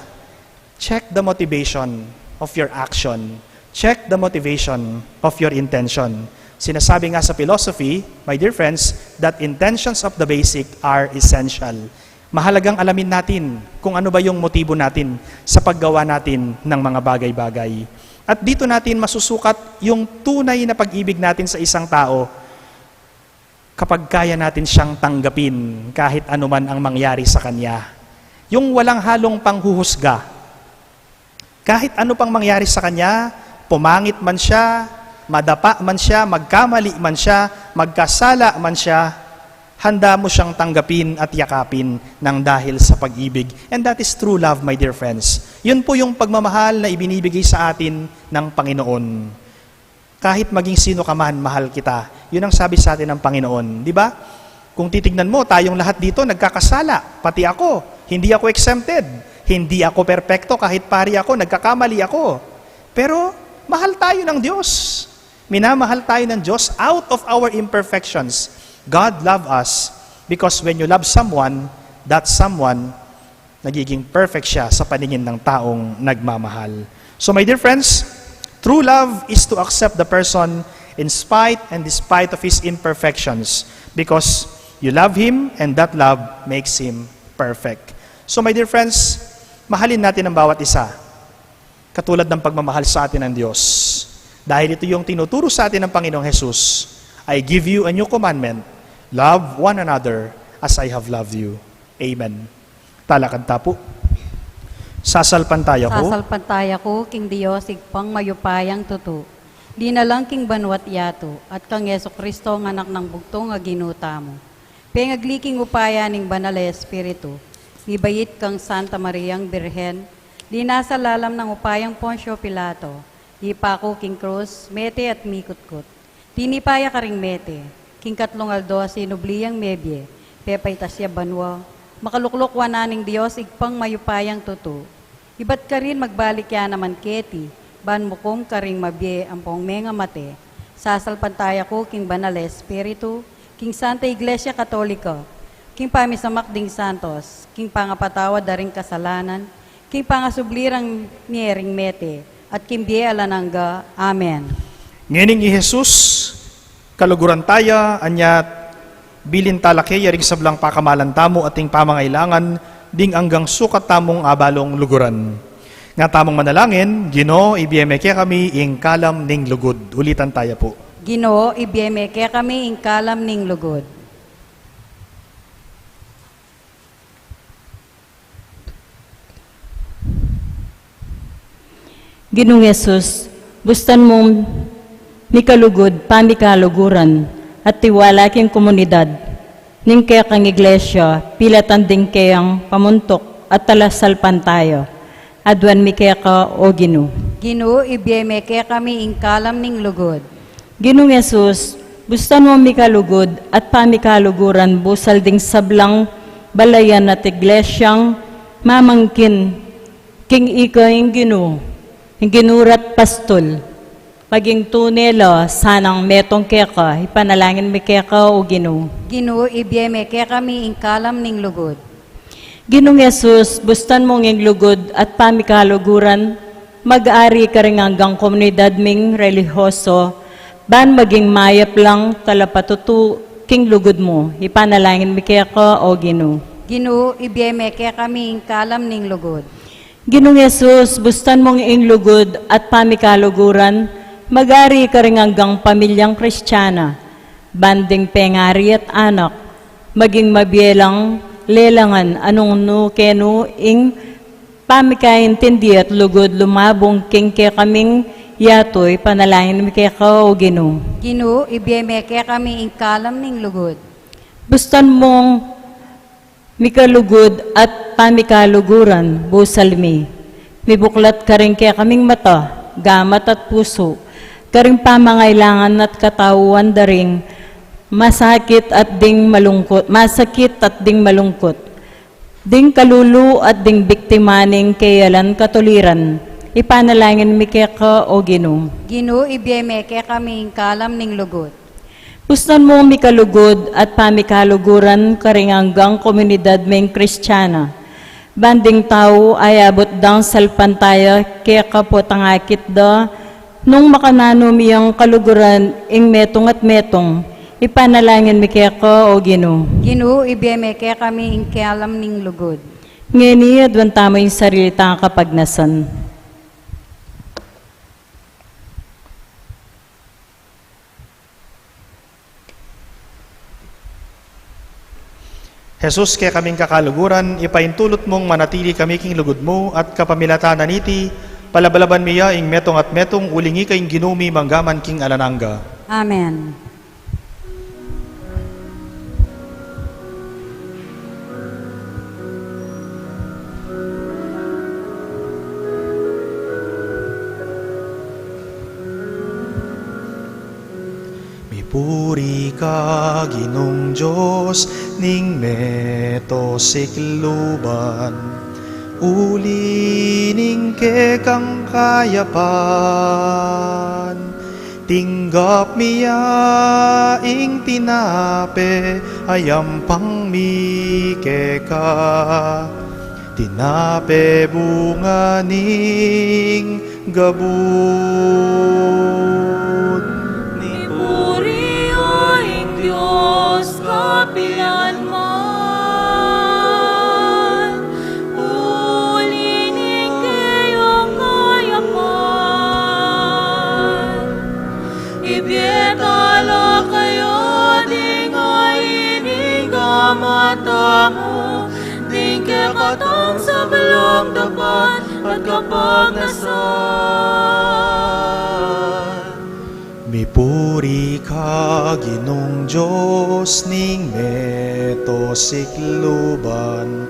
Check the motivation of your action. Check the motivation of your intention. Sinasabi nga sa philosophy, my dear friends, that intentions of the basic are essential. Mahalagang alamin natin kung ano ba yung motibo natin sa paggawa natin ng mga bagay-bagay. At dito natin masusukat yung tunay na pag-ibig natin sa isang tao kapag kaya natin siyang tanggapin kahit anuman ang mangyari sa kanya. Yung walang halong panghuhusga. Kahit ano pang mangyari sa kanya, pumangit man siya, madapa man siya, magkamali man siya, magkasala man siya, handa mo siyang tanggapin at yakapin ng dahil sa pag-ibig. And that is true love, my dear friends. Yun po yung pagmamahal na ibinibigay sa atin ng Panginoon. Kahit maging sino ka man, mahal kita. Yun ang sabi sa atin ng Panginoon, di ba? Kung titignan mo, tayong lahat dito nagkakasala, pati ako. Hindi ako exempted. Hindi ako perpekto, kahit pari ako, nagkakamali ako. Pero mahal tayo ng Diyos. Minamahal tayo ng Diyos out of our imperfections. God love us because when you love someone, that someone nagiging perfect siya sa paningin ng taong nagmamahal. So, my dear friends, true love is to accept the person in spite and despite of his imperfections, because you love him and that love makes him perfect. So, my dear friends, mahalin natin ang bawat isa katulad ng pagmamahal sa atin ng Diyos. Dahil ito yung tinuturo sa atin ng Panginoong Jesus, "I give you a new commandment, love one another as I have loved you." Amen. Talakad ta po. Sasalpantaya ku. Sasalpantaya ku king Dios, Ibpang mayupayang tutu, dinalang king banua't yatu, at kang Jesucristo, a Anak nang bugtung a Ginu tamu. Pengagli king upaya ning Banal a Espiritu, mibait kang Santa Mariang Birhen, linasa lalam nang upayang Poncio Pilato, ipaku king krus, mete at mikutkut. Tinipa ya karing mete, king katlung aldo sinubli yang mebie, pepaitas ya banua, makalukluk wanan ning Dios Ibpang mayupayang tutu. Ibat karin magbalik ya naman keti, ban mukum karing mabie ampong mengamate. Sasalpantaya ku king Banal a Espiritu, king Santa Iglesia Katolika, king pamisamak ding santos, king pangapatawad da ring kasalanan, king pangasubli rang mie ring mete, at king bie alang angga. Amen. Ngening i Jesus, kaluguran taya, anya bilin tala keya ring sablang pakamalan tamu at ing pamangailangan ding anggang sukat tamung abalung luguran. Nga tamung manalangin, Ginu, ibie me kekami ing kalam ning lugud. Ulitan taya pu. Ginu, ibie me kekami ing kalam ning lugud. Ginung Jesus, bustan mung mikalugud pamikaluguran at tiwala king komunidad ning kekang iglesia, pilatan ding keyang pamuntuk at talasalpantaya. Aduan mi keka, O Ginu. Ginu, ibie me kekami ing kalam ning lugud. Ginung Jesus, bustan mung mikalugud at pamikaluguran busal ding sablang balayan at iglesiang mamangkin king ika ing Ginu, ing Ginu rat pastul. Maging tune la sanang metung keka, ipanalangin mi keka, O Ginu. Ginu, ibie me kekami ing kalam ning lugud. Ginung Jesus, bustan mung ing lugud at pamikaluguran mag-ari karing anggang komunidad ming relihiyoso, ban maging mayap lang talapatutu king lugud mu. Ipanalangin mi keka, O Ginu. Ginu, ibie me kekami ing kalam ning lugud. Ginung Jesus, bustan mung ing lugud at pamikaluguran mag-ari karing anggang pamilyang Kristiana, ban ding pengari at anak maging mabie lang lelangan anung nu kenu ing pamikaintindi at lugud lumabung king kekaming yatu. Ipanalangin mi keka, O Ginu. Ginu, ibie me kekami ing kalam ning lugud. Bustan mung Mikalugud at pamikaluguran, busal mi. Mibuklat karing kekaming mata, gamat at pusu, karing pamangailangan at katauan da ring masakit at ding malungkut, masakit at ding malungkut, ding kalulu at ding biktima ning keyalan katuliran. Ipanalangin mi keka, O Ginu. Ginu, ibie me kekami ing kalam ning lugud. Pusnan mung mikalugud at pamikaluguran karing anggang komunidad ming Kristiana. Ban ding tau ayabut dang salpantaya keka potang akit da, nung makananu mi yang kaluguran ing metung at metung, ipanalangin mi keka, O Ginu. Ginu, ibie me kekami ing kalam ning lugud. Ngeni, aduan tamu ing sarili tang kapagnasan. Jesus, kekaming kakaluguran, ipaintulut mung manatili kami king lugud mu, at kapamilatan na niti, palabalaban mi ya ing metung at metung, uling ika ing Ginu mi manggaman king alang angga. Amen. Mipuri ka, Ginung Dios ning meto sikluban, uli ning kekang kayapan, tinggap mi ya ing tinape a yampang mi keka, tinape bunga ning gabud. Mipuri ya ing Dios kapilanman, uli ning keyang kayapan. Ibie tala kaya ding ain ning gamat tamu, ding kekatang sablang dapat at kapagnasan. Mipuri ka, Ginung Dios ning meto sikluban,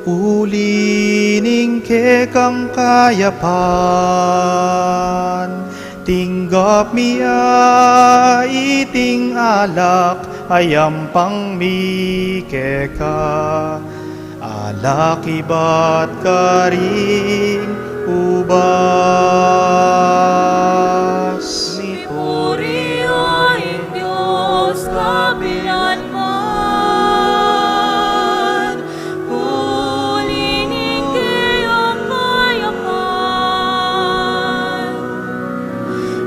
uli ning kekang kayapan, tinggap mi ya iting alak a yampang mi keka, alak ibat karing ubas. Mipuri ya ing Dios kapilanman, uli ning keyang kayapan.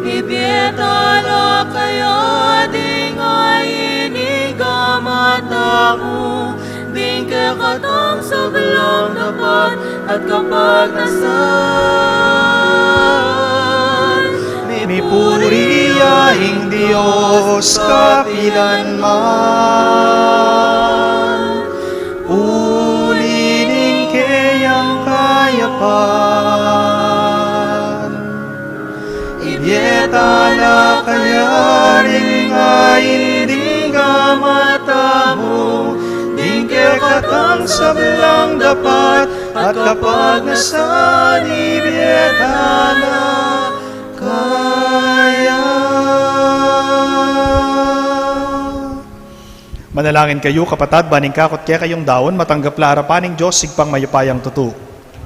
Ibie tala kaya ding ain ning gamat tamu, ding kekatang sablang dapat at kapagnasan. Mipuri ya ing Dios kapilanman, uli ning keyang kayapan. Ibie tala kaya ding ain ning gamat tamu, ding kekatang sablang dapat at kapagnasan. Ibie tala kaya. Manalangin kayu, kapatad, ban ing kakut kekayung daun matanggap la arapan ning Dios Ibpang mayupayang tutu.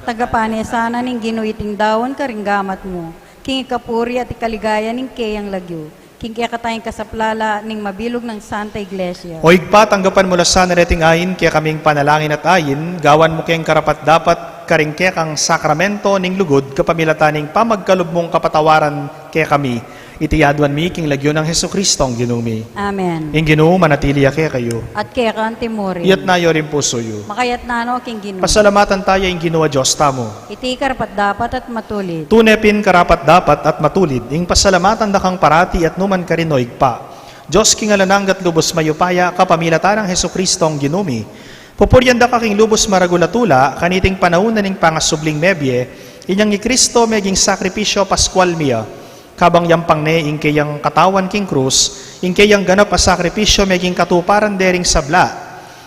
Tanggapan na sana ning Ginu iting daun karing gamat mu, king ikapuri at ikaligaya ning keyang lagyu, king kekatang kasaplalan ning mabilug nang Santa Iglesia. O Ibpa, tanggapan mu la sana reting ain kekaming panalangin at ain, gawan mu keng karapat-dapat karing kekang sakramento ning lugud kapamilatan ning pamagkalub mung kapatawaran kekami. Iti aduan mi king lagyu nang Jesucristong Ginu mi. Amen. Ing Ginu manatili ya kekayu. At keka antimurin. Iyatas yu ring pusu yu. Makayatas no king Ginu. Pasalamatan taya ing Ginu a Dios tamu. Iti karapat-dapat at matulid. Tune pin karapat-dapat at matulid ing pasalamatan da kang parati at nukarin man, O Ibpa, Dios king alang angga at lubus mayupaya, kapamilatan nang Jesucristong Ginu mi. Pupurian da ka king lubus maragul a tula, kaniting panaun na ning pangasubling mebie, inyang i Cristo meging sakripisyo paskual mi ya. Kabang yampang ne ing keyang katawan king krus, ing keyang ganap a sakripisyo meging katuparan de ring sabla.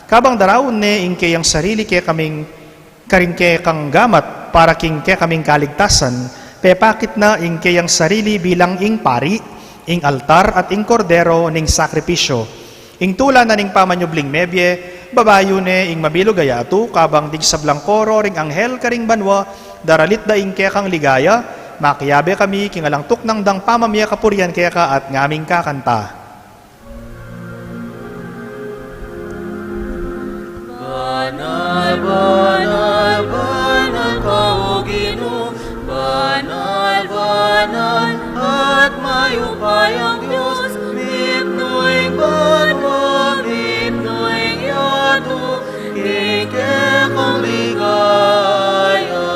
Kabang daraun ne ing keyang sarili kekaming karing kekang gamat para king kekaming kaligtasan, pepakit na ing keyang sarili bilang ing pari, ing altar, at ing kordero ning sakripisyo. Ing tula na ning pamanyubling mebie, babayu ne ing mabilug a yatu, kabang ding sablang koro ring anghel karing banua, daralit da ing kekang ligaya, makiabe kami king alang tuknang dang pamamie kapurian keka at ngaming kakanta. Banal, banal, banal ka, O Ginu, banal, banal, at mayupayang Dios, mitmu ing banua, mitmu ing yatu, king kekang ligaya.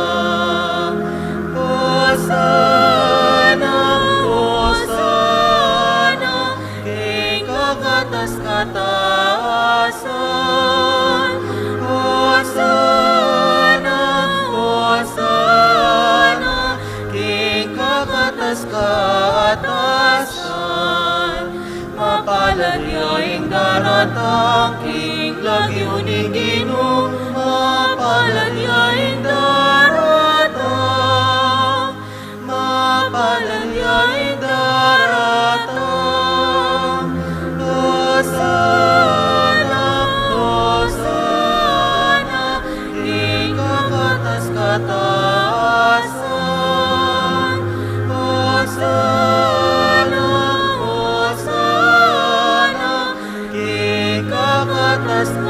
Hosana, Hosana, king kakatas-katasan. Hosana, Hosana, king kakatas-katasan. Mapalad ya ing daratang king lagyu ning Ginu, mapalad ya ing daratang, mapalad ya ing daratang. Hosana, Hosana, king kakatas-katasan. Hosana, Hosana, king kakatas-katasan.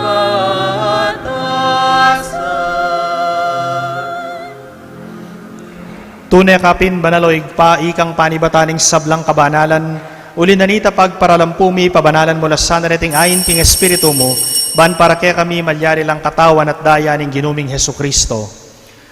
Tune ka pin banal, O Ibpa, ikang panibatan ning sablang kabanalan, uli na nita pagparalampu mi, pabanalan mu la sana reting ain king Espiritu mu, ban para kekami malyari lang katawan at daya ning Ginu ming Jesucristo.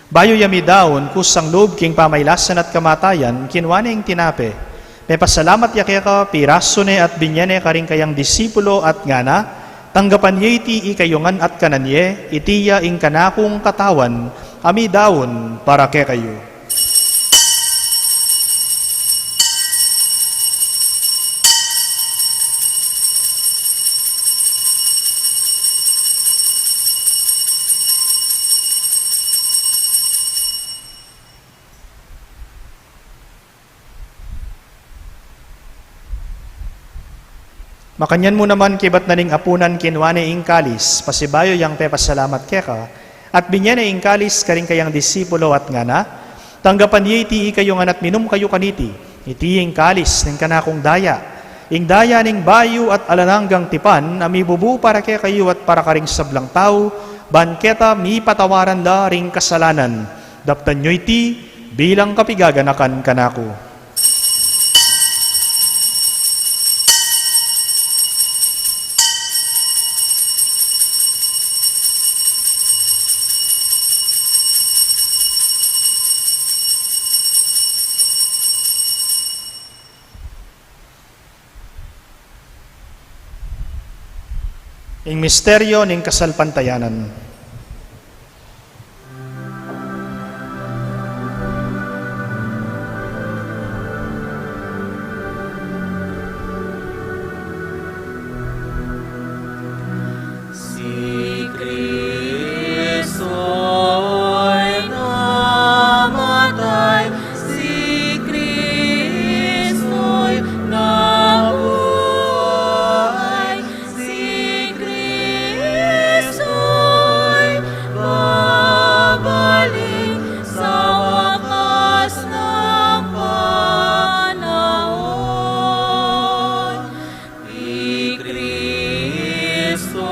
Bayu ya midaun kusang lub king pamailasan at kamatayan, kinua ne ing tinape, mepasalamat ya keka, pirasu ne at binye ne karing kayang disipulo at ngana, tanggapan ye iti ikayu ngan at kanan ye, iti ya ing kanakung katawan, a midaun para kekayu. Makanyan mu naman kibat na ning apunan kinua ne ing kalis, pasibayu yang pepasalamat keka, at binye ne ing kalis karing kayang disipulo at ngana, tanggapan ye iti ikayu ngan at minum kayu kaniti, iti ing kalis ning kanakung daya, ing daya ning bayu at alang anggang tipan, a mibubu para kekayu at para karing sablang tau, ban keta mipatawaran da ring kasalanan. Daptan yu iti bilang kapigaganakan kanaku. Ing misteryo ning kasalpantayanan. Si Kristo'y namatay, si Kristo'y nabuhay, si Kristo'y babalik sa wakas ng panahon. I Cristo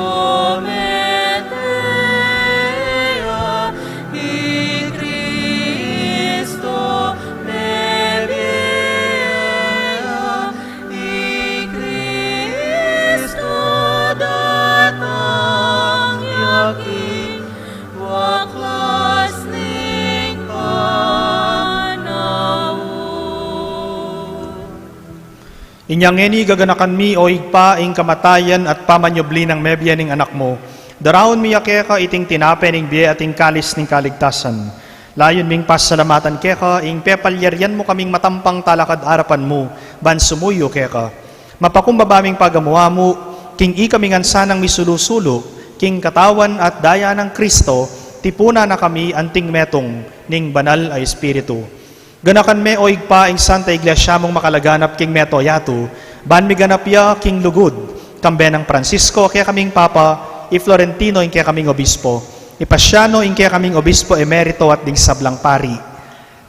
mete ya, i Cristo mebie ya, i Cristo datang ya king wakas ning panaun. Inya ngeni gaganakan mi, O Ibpa, ing kamatayan at pamanyubli nang mebie ning Anak mu. Daraun mi ya keka iting tinape ning bie at ing kalis ning kaligtasan. Layun ming pasalamatan keka ing pepalyarian mu kaming matampang talakad arapan mu, ban sumuyu keka. Mapakumbaba ming pagamu-amu, king ikami ngan sanang misulu-sulu, King katawan at daya nang Kristo, tipunan na kami anting metung ning Banal a Espiritu. Ganakan me, o Ibpa, ing Santa Iglesia mung makalaganap king mabilug a yatu, ban miganap ya king lugud, kambe nang Francisco, kekaming Papa, i Florentino, ing kekaming Obispo, i Paciano, ing kekaming Obispo Emerito, at ding sablang pari.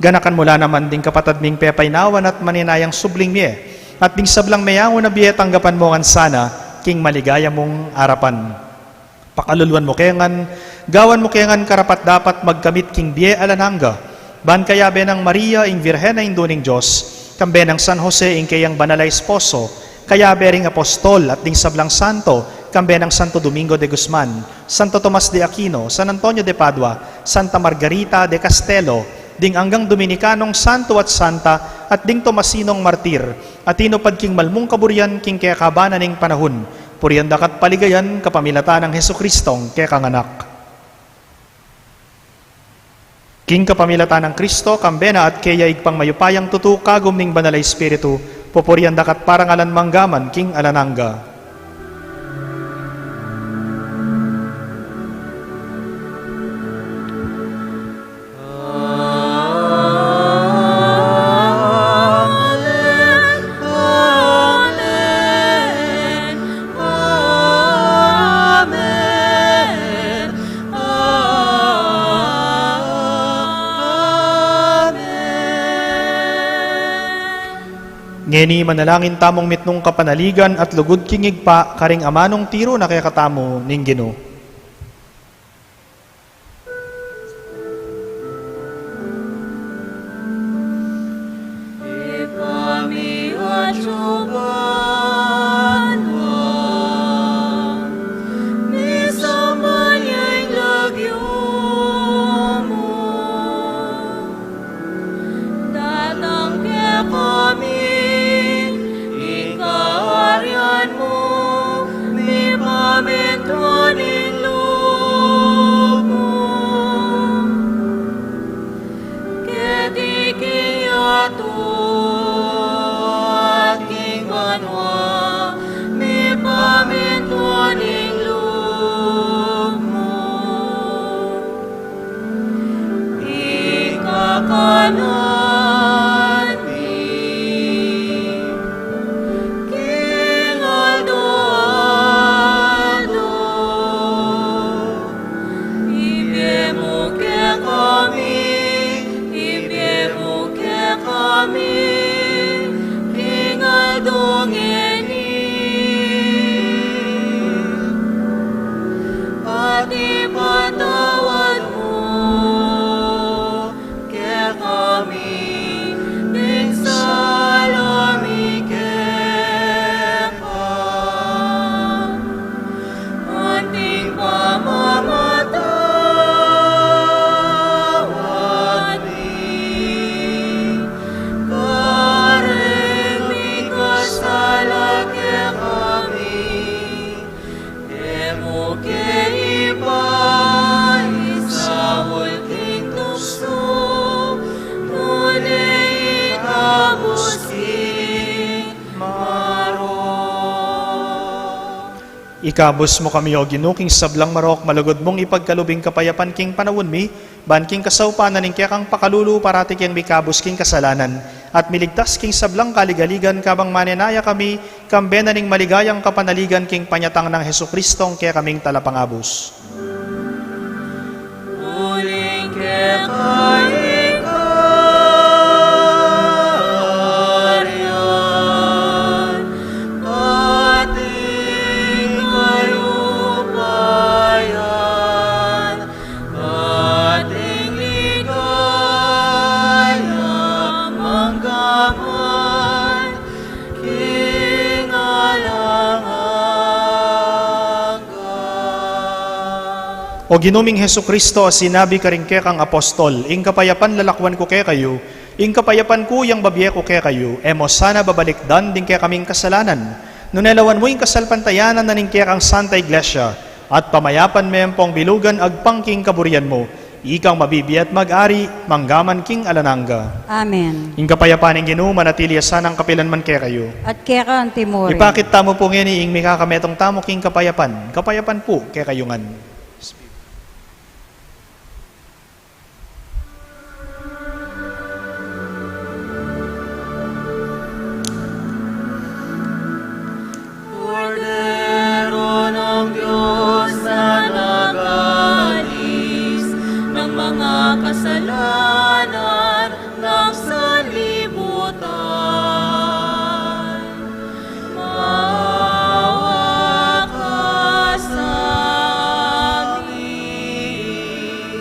Ganakan mu la naman ding kapatad ming pepainawan at maninayang subling mie, at ding sablang meyangu na bie tanggapan mu ngan sana king maligaya mung arapan. Pakaluluan mu ke ngan, gawan mu ke ngan karapat-dapat magkamit king bie alang angga, ban kayabe nang Maria, ing Virgen a Indu ning Dios, kambe nang San Jose, ing keyang banal a esposo, kayabe ring apostol at ding sablang santo, kambe nang Santo Domingo de Guzman, Santo Tomas de Aquino, San Antonio de Padua, Santa Margarita de Castello, ding anggang Dominikanong santo at santa, at ding Tomasinong martir, a tinupad king malmung kaburian king kekaban na ning panahun, purian da ka at paligayan kapamilatan nang Jesucristong kekang Anak. King kapamilatan nang Kristo, kambe na at keya, Ibpang mayupayang tutu, kagum ning Banal a Espiritu, pupurian da ka at parangalan mangga man king alang angga. Amen. Amen. Amen. Ngeni manalangin tamung mitmung kapanaligan at lugud king Ibpa, karing amanung tiru na kekatamu ning Ginu. Ibpa mi, atsu ka banua, misamban ya ing lagyu mu. Datang kekami ing kaharian mu, mipamintuan ing lub mu. Keti king yatu at king banua, mipamintuan ing lub mu. Ing kakanan mi king aldo-aldo, ibie mu kekami, ibie mu kekami king aldo ngeni. At ipatawad mu kekami ding sala mi keka, anting pamamatawad mi kareng mikasala kekami. E mu ke ipaisaul king tuksu, nune ikabus king marok. Ikabus mu kami, O Ginu, king sablang marok, malugud mung ipagkalub ing kapayapan king panaun mi, ban king kasaupan na ning kekang pakalulu parati keng mikabus king kasalanan, at miligtas king sablang kaligaligan kabang manenaya kami, kambe na ning maligayang kapanaligan king panyatang nang Jesucristong kekaming Talapangabus. Uling keka ing kaharian, at ing kalupayan, at ing ligaya mangga man king alang angga. O Ginu ming Jesucristo, a sinabi karing kekang apostol, ing kapayapan lalakwan ku kekayu, ing kapayapan ku yang babie ku kekayu, e mu sana babalikdan ding kekaming kasalanan, nune lawan mu ing kasalpantayanan na ning kekang Santa Iglesia, at pamayapan me ampong bilugan agpang king kaburian mu, Ikang mabibie at mag-ari, mangga man king alang angga. Amen. Ing kapayapan ning Ginu, manatili ya sanang kapilan man kekayu. At keka antimurin. Ipakit tamu pu ngeni ing mikakametung tamu king kapayapan. Kapayapan pu kekayu ngan. Kordero ng Diyos na nagalis ng mga kasalanan ng sanlibutan. Maawa ka sa amin.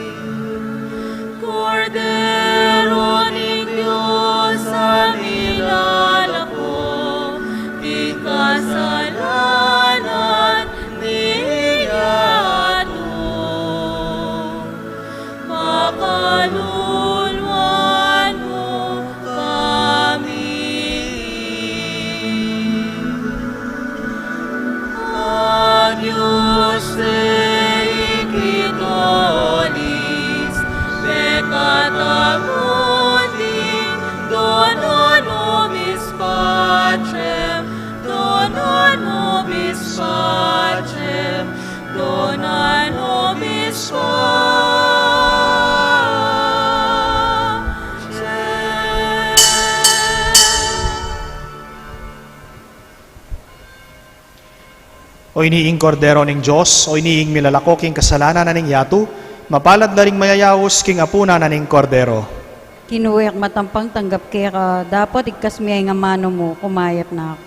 Kordero ning Diyos, a milalako king kasalanan ning yatu. Pakalulwan mu kami. Agnus Dei, qui tollis peccata mundi, dona nobis pacem, dona nobis pacem, dona nobis pacem. O ini ing Kordero ning Dios, o ini ing milalako king kasalanan na ning yatu, mapalad la ring mayayaus king apunan na ning Kordero. Kinu, e ku matampang tanggap keka, dapot igkas mu ya ing amanu mu, kumayap na ku.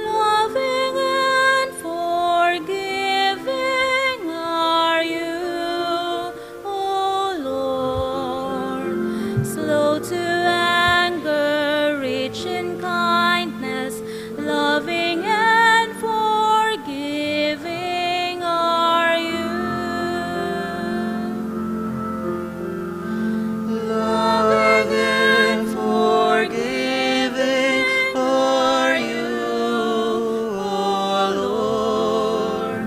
Loving and forgiving are you, O Lord, slow to anger, rich in kindness, loving and forgiving are you. Loving and forgiving are you, O Lord,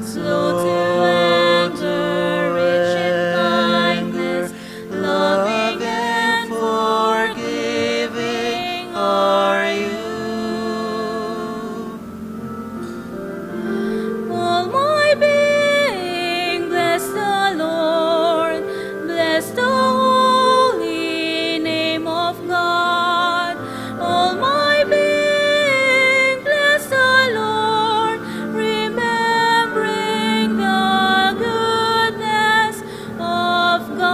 slow to anger, rich in kindness, loving and forgiving are you. All my being, bless the Lord, bless the holy name of God. All my being, bless the Lord, remembering the goodness of God.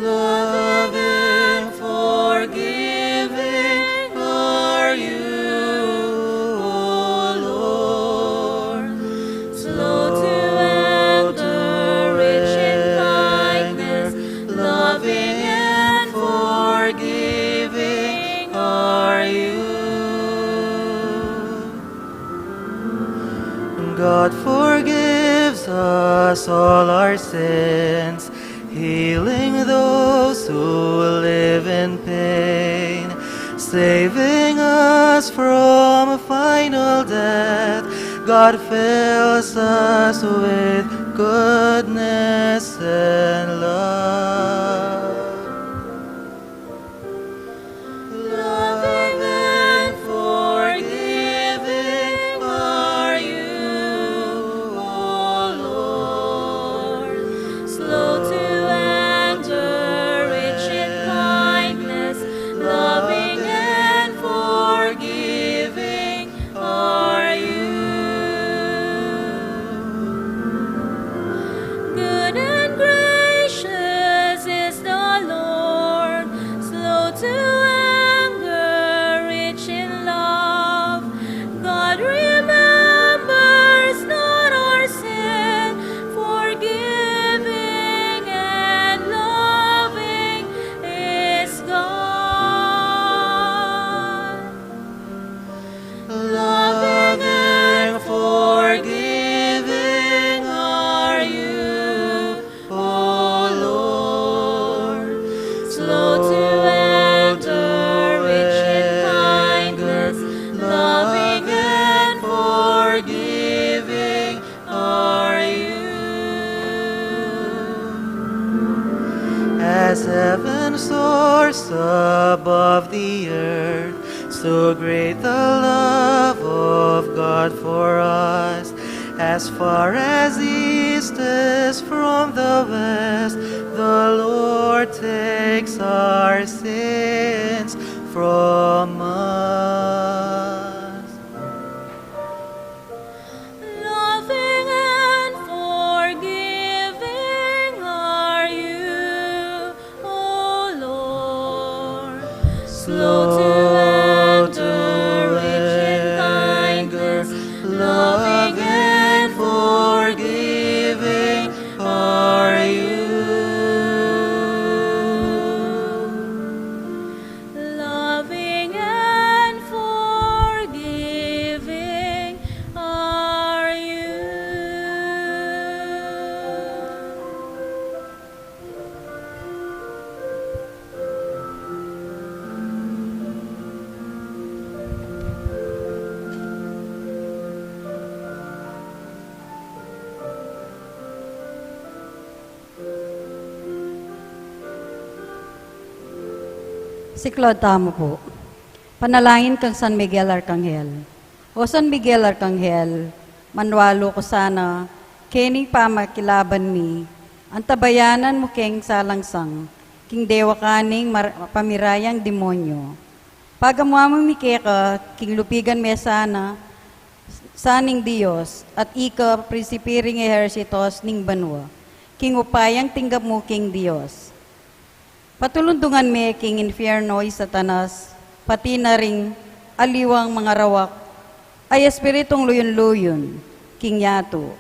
Loving, forgiving are you, O Lord, slow to anger, rich in kindness, loving and forgiving are you. God forgives us all our sins, healing those who live in pain, saving us from a final death. God fills us with goodness and love. Loving and forgiving are you, O Lord, slow to anger, rich in So great the love of God for us, as far as east is from the west, the Lord takes our sins from us. Loving and forgiving are you, O Lord. Slow to anger, loving and forgiving are you. Loving and forgiving are you. Siklaud tamu pu. Panalangin kang San Miguel Arkanghel. O San Miguel Arkanghel, manwalu ku sana keni pamakilaban mi, antabayanan mu keng salangsang king dewakan ning mar-, pamirayang demonyo. Pagamu-amu mi keka king lupigan me sana, sa ning Dios, at ika prinsipe ring ehersitos ning banua, king upayang tinggap mu king Dios. Patulundungan me king infierno i Satanas, pati na ring aliwang mangarawak a espiritung luyun-luyun king yatu,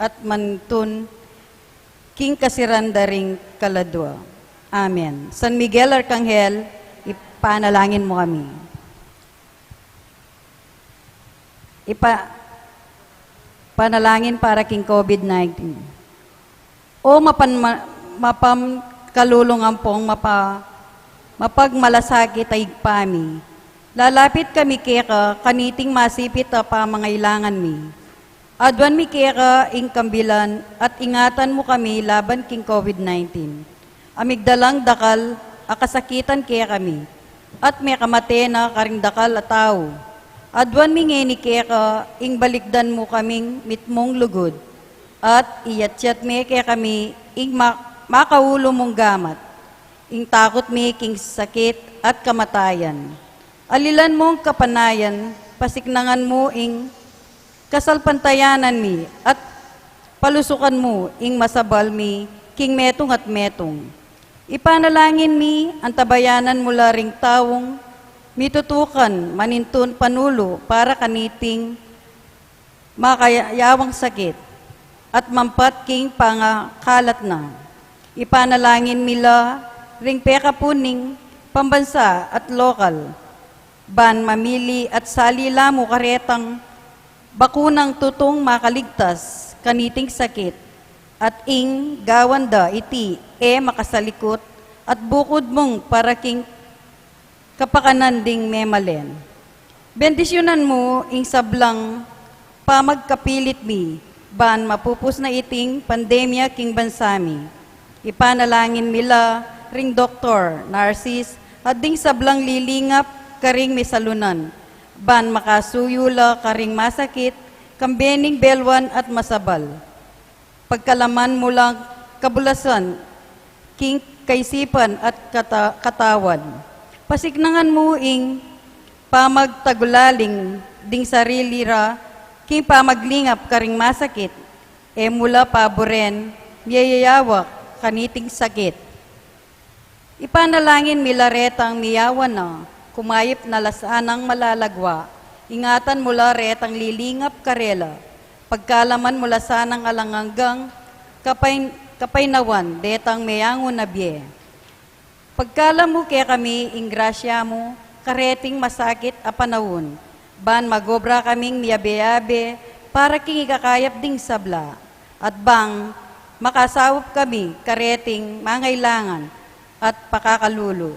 at mantun king kasiran da ring kaladua. Amen. San Miguel Arkanghel, ipanalangin mu kami. Ipa-, panalangin para king COVID nineteen. O mapan-, ma-, mapamkalulung ampong mapa-, mapagmalasakit a Ibpa mi, lalapit kami keka kaniting masipit a pamangailangan mi. Aduan mi keka ing kambilan at ingatan mu kami laban king COVID nineteen. A migdalang dakal a kasakitan kekami, at mekamate na karing dakal a tau. Aduan mi ngeni keka ing balikdan mu kaming mitmung lugud, at iyatyat me kekami ing ma-, makaulu mung gamat, ing takut mi king sakit at kamatayan. Alilan mung kapanayan, pasiknangan mu ing kasalpantayanan mi, at palusukan mu ing masabal mi king metung at metung. Ipanalangin mi, antabayanan mu la ring taung mitutukan manintun panulu para kaniting makayawang sakit, at mampat king pangakalat na. Ipanalangin mi la ring pekapun ning pambansa at lokal, ban mamili at sali la mu karetang bakunang tutung makaligtas kaniting sakit, at ing gawan da iti e makasalikut at bukud mung para king kapakanan ding memalen. Bendisyunan mu ing sablang pamagkapilit mi, ban mapupus na iting pandemya king bansa mi. Ipanalangin mi la ring doktor, narsis, at ding sablang lilingap karing misalunan, ban makasuyu la karing masakit, kambe ning belwan at masabal. Pagkalaman mu lang kabulasan king kaisipan at kata-, katawan. Pasiknangan mu ing pamagtagulaling ding sarili ra king pamaglingap karing masakit, e mu la paburen miyayawak kaniting sakit. Ipanalangin mi la retang miyawan na, kumayip na la sanang malalagwa, ingatan mu la retang lilingap karela, pagkalaman mu la sanang alang anggang kapay-, kapaynawan detang meyangu na bie. Pagkalam mu kekami ing grasya mu, kareting masakit a panaun, ban magobra kaming miyabe-yabe para king ikakayap ding sabla, at bang makasaup kami kareting mangailangan at pakakalulu.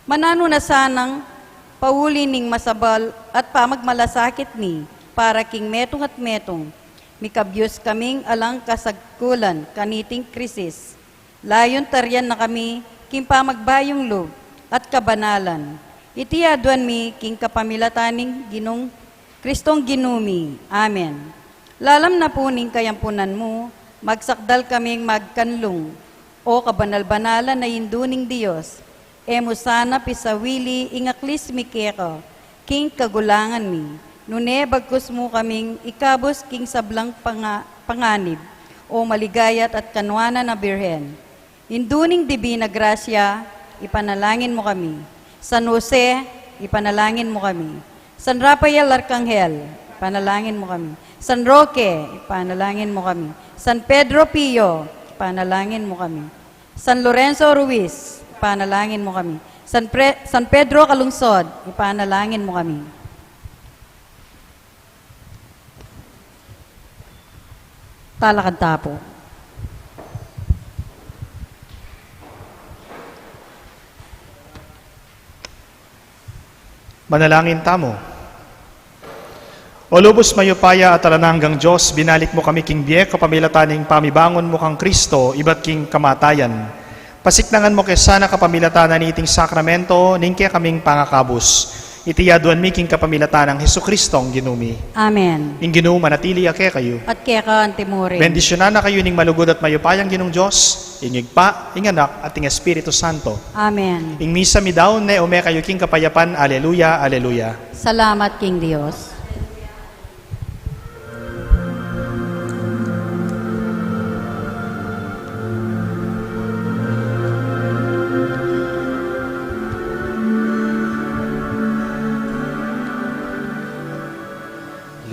Mananu na sanang pauli ning masabal at pamagmalasakit mi para king metung at metung, mikabyus kaming alang kasagkulan kaniting krisis. Layun tarian na kami king pamagbayung lub at kabanalan. Iti aduan mi king kapamilatan ning Ginung Kristong Ginu mi. Amen. Lalam na pu ning kayampunan mu, magsakdal kaming magkanlung, O kabanal-banalan a Indu ning Dios, e mu sana pisawili ing aklis mi keka king kagulangan mi, nune bagkus mu kaming ikabus king sablang panga-, panganib, O maligayat at kanwanan a Birhen. Indu ning Dibina Grasya, ipanalangin mu kami. San Jose, ipanalangin mu kami. San Rafael Arkanghel, ipanalangin mu kami. San Roque, ipanalangin mu kami. San Pedro Pio, ipanalangin mu kami. San Lorenzo Ruiz, ipanalangin mu kami. San Pre-, San Pedro Calungsod, ipanalangin mu kami. Talakad ta pu. Manalangin tamu. O lubus mayupaya at alang anggang Dios, binalik mu kami king bie kapamilatan ning pamibangun mu kang Kristo ibat king kamatayan. Pasiknangan mu ke sana kapamilatan na niting sakramento ning kekaming pangakabus. Iti aduan mi king kapamilatan nang Jesucristong Ginu mi. Amen. Ing Ginu manatili ya kekayu. At keka antimurin. Bendisyunan na kayu ning malugud at mayupayang Ginung Dios, ing Ibpa, ing Anak, at ing Espiritu Santo. Amen. Ing misa mi daun ne, ume kayu king kapayapan. Aleluya, aleluya. Salamat king Dios.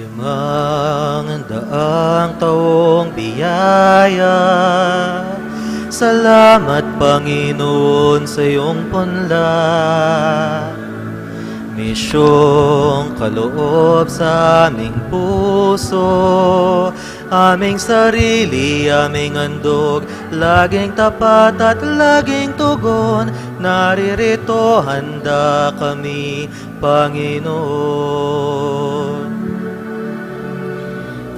Limang daang taong biyaya, salamat, Panginoon, sa iyong punla. Misyong kaloob sa aming puso, aming sarili, aming handog, laging tapat at laging tugon, naririto handa kami, Panginoon.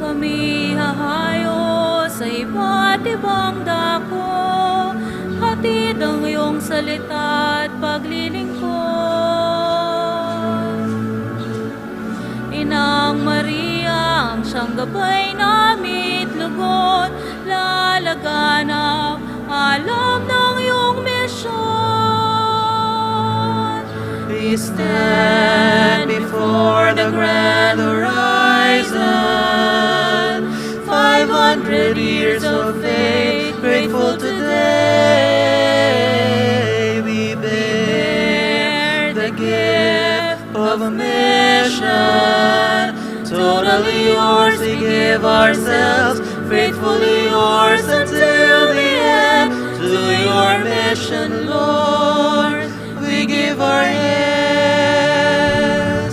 Kami hahayo sa iba't ibang dako, hatid ang iyong salita at paglilingkod. Inang Maria, ang siyang gabay namit lugod, lalaganap alam ng iyong misyon. We stand before the grand horizon, five hundred years of faith, grateful today. We bear the gift of mission. Totally yours, we give ourselves. Faithfully yours until the end. To your mission, Lord, we give our yes.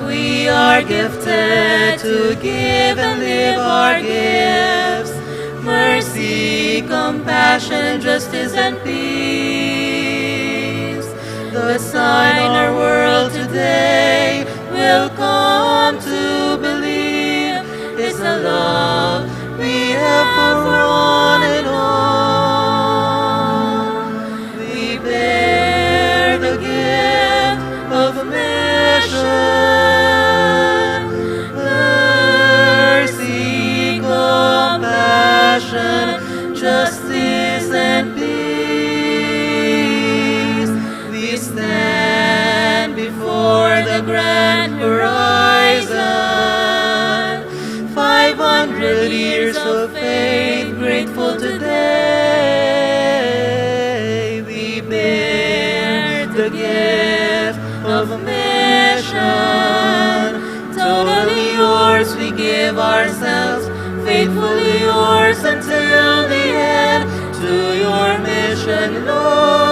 We are gifted to give and live our gifts. Mercy, compassion, justice, and peace. The sign our world today will come to believe is the love we have for one and all. We bear the gift of mission, mercy, compassion, justice, and peace. We stand before the grand horizon, five hundred years of faith, grateful today. We bear the gift of mission, totally yours, we give ourselves, faithfully yours until the end. To your mission, Lord,